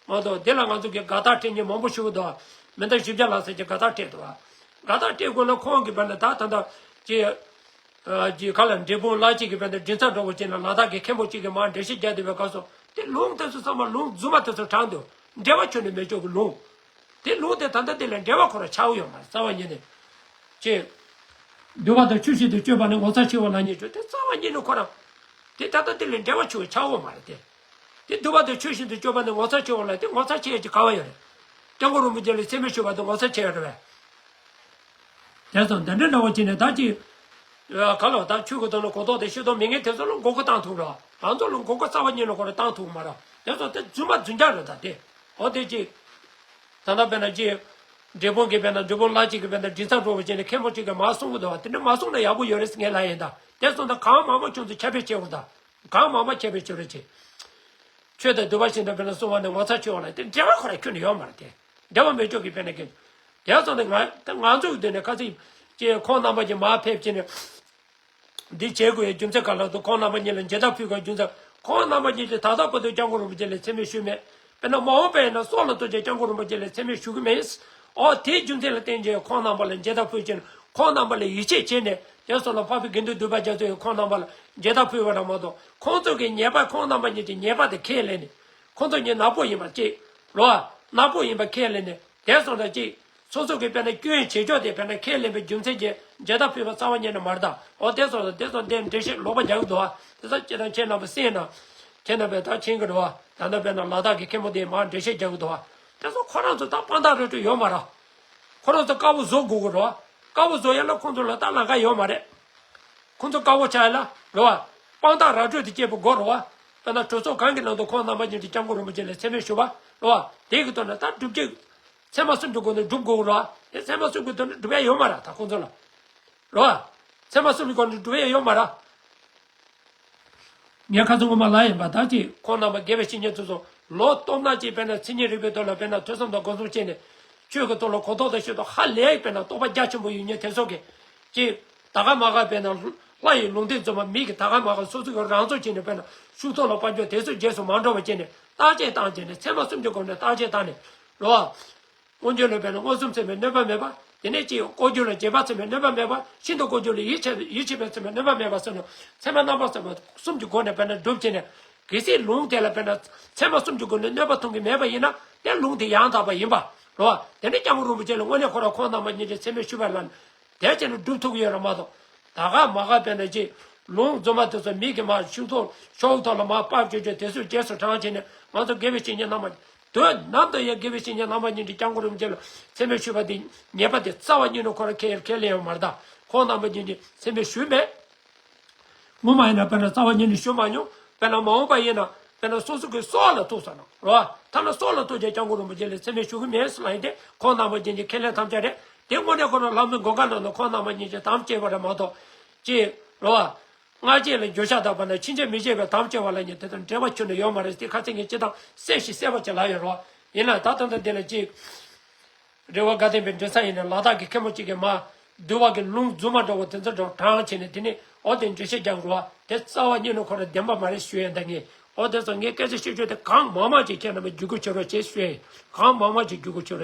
མ་གཏོགས། དེ་ལ་ང་ཚོ་གིས་དགའ་རྟགས་སྤྲད་མཁན་མང་པོ་ཞིག་འདུག་མི་འདང་ཞིབ་རྒྱ་ལ་ཟེར་གྱི་དགའ་རྟགས་སྤྲད་འདུག་དགའ་རྟགས་སྤྲད་དགོས་ན་ཁོང་གིས་དཔེར་ན་ད་ད་ལྟ་ཅིག་ཨ། ཅིག་ག་ལ་འབྲས་སྤུངས་ལ་གཅིག་གི་དཔེར་ན་མགྲིན་ཚབ་འདྲ་བོ་བྱས་ན་ལ་དྭགས་ཀྱི་མཁན་པོ་གཅིག་གིས་མར་འགྲེལ་བཤད་རྒྱག་བསྡད་པའི་སྐབས་སུ་དེ་ལུང་དེ་ཚོ་ཚང་མ་ལུང་རྫུན་མ་དེ་ཚོ་དྲངས་འདུག་འགྲེལ་བ་ཁྱོན་ནས་མེད་ཅོག་གི་ལུང་། དེ་ལུང་དེ་ད་ལྟ་དེ་ལ་འགྲེལ་བ་ཁོ་རང་ཆགས་ཡོད་མ་རེད་རྩ་བ་ཉིད་ནས། ཅེས། འདུལ་བ་དང་ཆོས་བཞིན་དུ་སྤྱོད་པ་ནི་ངོ་མཚར་ཆེ་བ་ལ་ཉེ་ཆོག་དེ་རྩ་བ་ཉིད་ནས་ཁོ་རང་། དེ་ད་ལྟ་དེ་ལ་འགྲེལ་བ་ཆོག་ཆགས་ཡོད་མ་རེད་དེ། དེ་འདུལ་བ་དང་ཆོས་བཞིན་དུ་སྤྱོད་པ་ནི་ངོ་མཚར་ཆེ་བ་ལ་དེ་ངོ་མཚར་ཆེ་ཡ་ཅིག་ག་བ་ཡོད་རེད། སྐྱབས་མགོན་རིན་པོ་ཆེ་ལ་མཚན་སྨད་ཞུས་པ་དེ་ངོ་མཚར་ཆེ་ཡ་རེད་བས། དེ་ཚོ་འདི་འདྲ་འདྲ་བོ་བྱས་ནས་ད་ཅི། ག་ལ་ད་ཆོས་ཀྱི་དོན་ལ་གོ་རྟོགས་དང་ཤེས་རྟོགས་མེད་མཁན་དེ་ཚོ་ལ་མགོ་སྐོར་བཏང་ཐུབ་ར། ང་ཚོ་ལ་མགོ་སྐོར་རྩ་བ་ཉིད་ནས་ཁོ་རང་བཏང་ཐུབ་མ་ར། དེ་ཚོ་དེ་རྫུན་མ་རྫུན་རྐྱང་རེད་ད་དེ། འོ་དེ་ཅི། ད་ལྟ་དཔེར་ན་ཅི། འབྲས་སྤུངས་ཀྱི་དཔེར་ན་འབྲས་སྤུངས་ལ་གཅིག་གི་དཔེར་ན་མགྲིན་ཚབ་འདྲ་བོ་བྱས་ནས་མཁན་པོ་གཅིག་གིས་མར་གསུང་གི་འདུག་བ། དེ་འདྲ་མ་གསུང་ན་ཡག་པོ་ཡོད་རེད་ཟེར་ངས་ལབ་ཡིན་ད། དེ་སོང་ད་གང་མང་མང་ཁྱོད་ཚོ་ཁྱབ་སྤེལ་བྱེད་དགོས་ད། གང་མང་མང་ཁྱབ་སྤེལ་བྱེད་རོགས་བྱེད། ཆོས་དང་འདུལ་བ་བཞིན་དུ་དཔེར་ན་གསུང་བ་ནི་ངོ་མཚར་ཆེ་བ་ལ་དེ་འགྲེལ་བ་ཁོ་རང་ཁྱོན་ནས་ཡོད་མ་རེད་དེ། འགྲེལ་བ་མེད་ཅོག་གི་དཔེར་ན་ཀྱི། དེ་སོང་ད་ང་ད་ང་ཚོ་གི་སྡོད་ནས་ཁ་སང་ཀྱི་ཁོང་རྣམ་པ་ཀྱིས་མར་ཕེབས་བྱས་ནས། འདི་བྱེད་དགོས་ཡའི་རྒྱུ་མཚན་ག་ལ་འདུག་ཁོང་རྣམ་པ་གཉིས་ལ་མཇལ་དར་ཕུལ་དགོས་རྒྱུ་མཚན། ཁོང་རྣམ་པ་གཉིས་ཀྱིས་ད་ལྟ་བར་དུ་སྐྱབས་མགོན་རིན་པོ་ཆེ་ལ་མཚན་སྨད་ཞུས་མེད། དཔེར་ན་མ་འོངས་པ་ཡིན་ན་སྲོག་ལ་གཏོགས་ཀྱང་སྐྱབས་མགོན་རིན་པོ་ཆེ་ལ་མཚན་སྨད་ཞུ་གི་མེད། ཨོ་དེའི་རྒྱུ་མཚན་ལ་བརྟེན་བྱས་ཁོང་རྣམ་པ་ལ་མཇལ་དར་ཕུལ་བྱས་ནས་ཁོང་རྣམ་པ་ལ་ཡིད་ཆེས་བྱས་ནས་དེ་སོགས་ལ་འཕགས་པའི་དགེ་འདུན་འདུས་པ་རྒྱ་མཚོ་ཡིས་ཁོང་རྣམ་པ་ལ་མཇལ་དར་ཕུལ་བ་རང་མ་གཏོགས་ཁོང་ཚོ་གི་ཉེས་པ་ཁོང་རྣམ་པ་གཉིས་ཀྱི་ཉེས་པ་དེ་ཁས་ལེན་ནས་ཁོང་ཚོ་གཉིས་ནག་པོ་ཡིན་པ་གཅིག་རོ། ནག་པོ་ཡིན་པ་ཁས་ལེན་ནས། དེ་སོང་ཙང་གཅིག་སོ་སོ་གིས་དཔེར་ན་སྐྱོན་བྱེད་ཕྱོགས་དེ་དཔེར་ན་ཁས་ལེན་པའི་རྒྱུ་མཚན་གྱིས་མཇལ་དར་ཕུལ་བ་རྩ་བ་ཉིད་ནས་མ་རེད་ད། འོ་དེ་སོང་ཙང་དེ་ཚོ་འདི་འགྲེལ་བཤད་ལོག་པ་རྒྱག་གི་འདུག་བ། དེ་ཚོ་སྤྱིར་བཏང་ཁྱེད་རྣམ་པ་གསན་ན། ཁྱེད་རྣམ་པས་ད་མཁྱེན་གྱི་རེད་བ། ད་ལྟ་དཔེར་ན་ལ་དྭགས་ཀྱི་མཁན་པོ་དེས་མར་འགྲེལ་བཤད་རྒྱག་གི་འདུག་བ། དེ་ཚོ་ཁོ་རང་ཚོ་ད་དཔང་རྟགས་ར་སྤྲོད་ཡོད་མ་རེད། ཁོ་རང་ཚོ་དཀར་པོ་བཟོ་དགོས་ཀྱི་རེད་བ། དཀར་པོ་བཟོ་ཡ་ལ་ཁོང་ཚོ་ལ་ད་ལམ་ཁ་ཡོད་མ་རེད། ཁོང་ཚོ་དཀར་པོ་ཆགས་ཡ་ལ་རེད་བ། དཔང་རྟགས་ར་སྤྲོད་དེ་སྐྱེས་པའི་སྒོ་རེད་བ། དཔེར་ན་གྲོས་ཚོགས་གང་གི་ནང་དུ་ཁོང་རྣམ་པ་གཉིས་ཀྱིས་སྐྱབས་མགོན་རིན་པོ་ཆེ་ལ་མཚན་སྨད་ཞུ་བ་རེད་བ། དེ་གི་ཐོག་ནས་ད་སྒྲུབ་བྱེད། ཚད་མ་གསུམ་གྱི་སྒོ་ནས་སྒྲུབ་དགོས་རེད་བ། དེ་ཚད་མ་གསུམ་གྱི་ཐོག་ནས་སྒྲུབ་ཡ་ཡོད་མ་རེད་ད་ཁོང་ཚོ་ལ། རེད་བ། ཚད་མ་གསུམ་གྱི་སྒོ་ནས་སྒྲུབ་ཡ་ཡོད་མ་རེད། ངས་ཁ་སང་སྔོན་མ་ལབ་ཡིན་པ་ད་ཅི་ཁོང་རྣམ་པ་དགེ་བའི་བཤེས་གཉེན་ཚོ་ཚོ་ལོ་སྟོང་ན་ཅིག་དཔེར་ན་མཚན་ཉིད་རིག་པའི་ཐོག་ལ་དཔེར་ན་ཐོས་བསམ་དང་སྒོམ་གསུམ་བྱས་ནས་ཆོས་ཀྱི་ཐོག་ལ་གོ་རྟོགས་དང་ཤེས་རྟོགས་ཧ་ལས་དཔེར་ན་རྟོགས་པ་རྒྱ་ཆེན་པོ་ཡོད་མཁན་དེ་ཚོ་གིས་ཅིག་ད་ག་མ་ག་དཔེར་ན་ལྷ་ཡི་ལུང་བསྟན་རྫུན་མ་མི་གིས་ད་ག་མ་ག་སོ་སོ་གི་རང་ཚོ་བྱས་ནས་དཔེར་ན་ཤུགས་ཐོག་ལ་དཔལ་འབྱོར་དེ་ཚོ་རྗེས་སུ་མ་འགྲོ་བ་བྱས་ནས་བརྟག་དཔྱད་བཏང་བྱས་ནས་ཚད་མ་གསུམ་གྱི་སྒོ་ནས་བརྟག་དཔྱད་བཏང་ནས་རོ། སྔོན་བྱོན་ལ་དཔེར་ན་མངོན་སུམ་ཚད་མས་གནོད་པ་མེད་པ། དེ་ནས་ཅིག་ལྐོག་གྱུར་ལ་རྗེས་དཔག་ཚད་མས་གནོད་པ་མེད་པ། ཤིན་ཏུ་ལྐོག་གྱུར་ལ་ཡིད་ཆེས་ཡིད་ཆེས་པའི་ཚད་མས་གནོད་པ་མེད་པ་ཟེར་ནས་ཚད་མ་རྣམ་པ་གསུམ་པོ་གསུམ་གྱི་སྒོ་ནས་དཔེར་ན་སྒྲུབ་བྱས་ནས། གལ་སྲིད་ལུང་དེ་ལ་དཔེར་ན་ཚད་མ་གསུམ་གྱི་སྒོ་ནས་གནོད་པ་མཐོང་གི་མེད་པ་ཡིན་ན་དེ་ལུང་དེ་ཡང་དག་པ་ཡིན་པ་རེད་བ། དེ་ནས་སྐྱབས་མགོན་རིན་པོ་ཆེ་ལ་དངོས་གནས་ཁོ་རང་ཁོང་རྣམ་པ་གཉིས་ཀྱིས་ཚད་མས་ཞུས་པ་ལ་དེ་བྱས་ནས་སྒྲུབ་ཐུབ་ཀྱི་ཡོད་རེད་མ་གཏོགས། ད་ག་མ་ག་དཔེར་ན་ཅིག་ལུང་རྫུན་མ་དེ་ཚོ་མི་གིས་མར་ཤུགས་ཐོག་ཤོག་ཐོག་ལ་མར་ཕབ་བྱས་བྱས་དེ་ཚོ་རྗེས་སུ་དྲངས་བྱས་ནས་ང་ཚོ་དགེ་བའི་བཤེས་གཉེན་རྣམ་པ། དུས་ནམ་དུ་ཡང་དགེ་བའི་བཤེས་གཉེན་རྣམ་པ་གཉིས་ཀྱིས་སྐྱབས་མགོན་རིན་པོ་ཆེ་ལ་མཚན་སྨད་ཞུས་པ་དེ་ཉེས་པ་དེ་རྩ་བ་ཉིད་ནས་ཁོ་རང་ཁས་ཁས་ལེན་ཡོད་མ་རེད་ད། ཁོང་རྣམ་པ་གཉིས་ཀྱིས་མཚན་སྨད་ཞུས་མེད། སྔོན་མ་ཡིན་ན་དཔེར་ན་རྩ་བ་ཉིད་ནས་ཞུ་མ་མྱོང་། དཔེར་ན་མ་འོངས་པ་ཡིན་ན་དཔེར་ན་སོ་སོ་གི་སྲོག་ལ་ཐུག་སོང་ན་རོ། ཐ་ན་སྲོག་ལ་ཐུག་ཀྱང་སྐྱབས་མགོན་རིན་པོ་ཆེ་ལ་མཚན་སྨད་ཞུ་གི་མེད་ཟེར་ལབ་ཡིན་ཏེ་ཁོང་རྣམ་པ་གཉིས་ཀྱི་ཁས་ལེན་དམ་བཅའ་རེད། དེ་དངོས་གནས་ཁོ་རང་ལྷ་མོའི་མགོན་ཁང་ནང་ན་ཁོང་རྣམ་པ་གཉིས་ཀྱིས་དམ་བཅས་པ་རེད་མ་གཏོགས། ཅེས་རོ། སྔ་རྗེས་ལ་འགྱོད་བཤགས་དང་བར་ན་ཕྱིན་ཆད་མི་བྱེད་པའི་དམ་བཅས་པ་ལ་ཉིད་དེ་དང་འབྲེལ་བ་ཁྱོན་ནས་ཡོད་མ་རེད་ཟེར་ཁ་སང་ངས་སྤྱིར་བཏང་གསལ་ཞིང་གསལ་པོ་ཅིག་ལབ་ཡོད་རོ། ཡིན་ན་ད་ད་ལྟ་འདི་ལ་ཅིག་རི་བོ་དགའ་ལྡན་པའི་མགྲིན་ཚབ་ཡིན་ནས་ལ་དྭགས་ཀྱི་མཁན་པོ་གཅིག་གིས་མ། འདུལ་བ་གི་ལུང་རྫུན་མ་འདྲ་བོ་དེ་ཚོ་འདྲ་བོ་དྲངས་བྱས་ནས། དེ་ནས་ཨོ་དེ་འགྲེལ་བཤད་རྒྱག་དགོས་པ་དེ་རྩ་བ་ཉིད་ནས་ཁོ་རང་བདེན་པ་མ་རེད་ཞུ་ཡ་ད་ངས། ཨོ་དེ་ཚོ་ངས་སྐད་ཆ་བཤད་རྒྱུ་དེ་གང་མང་མང་ཅིག་ཁྱེད་རྣམ་པས་བརྒྱུད་སྐུར་བྱེད་རོགས་བྱེད་ཞུ་ཡ་ཡིན། གང་མང་མང་ཅིག་བརྒྱུད་སྐུར་བྱེད་རོགས།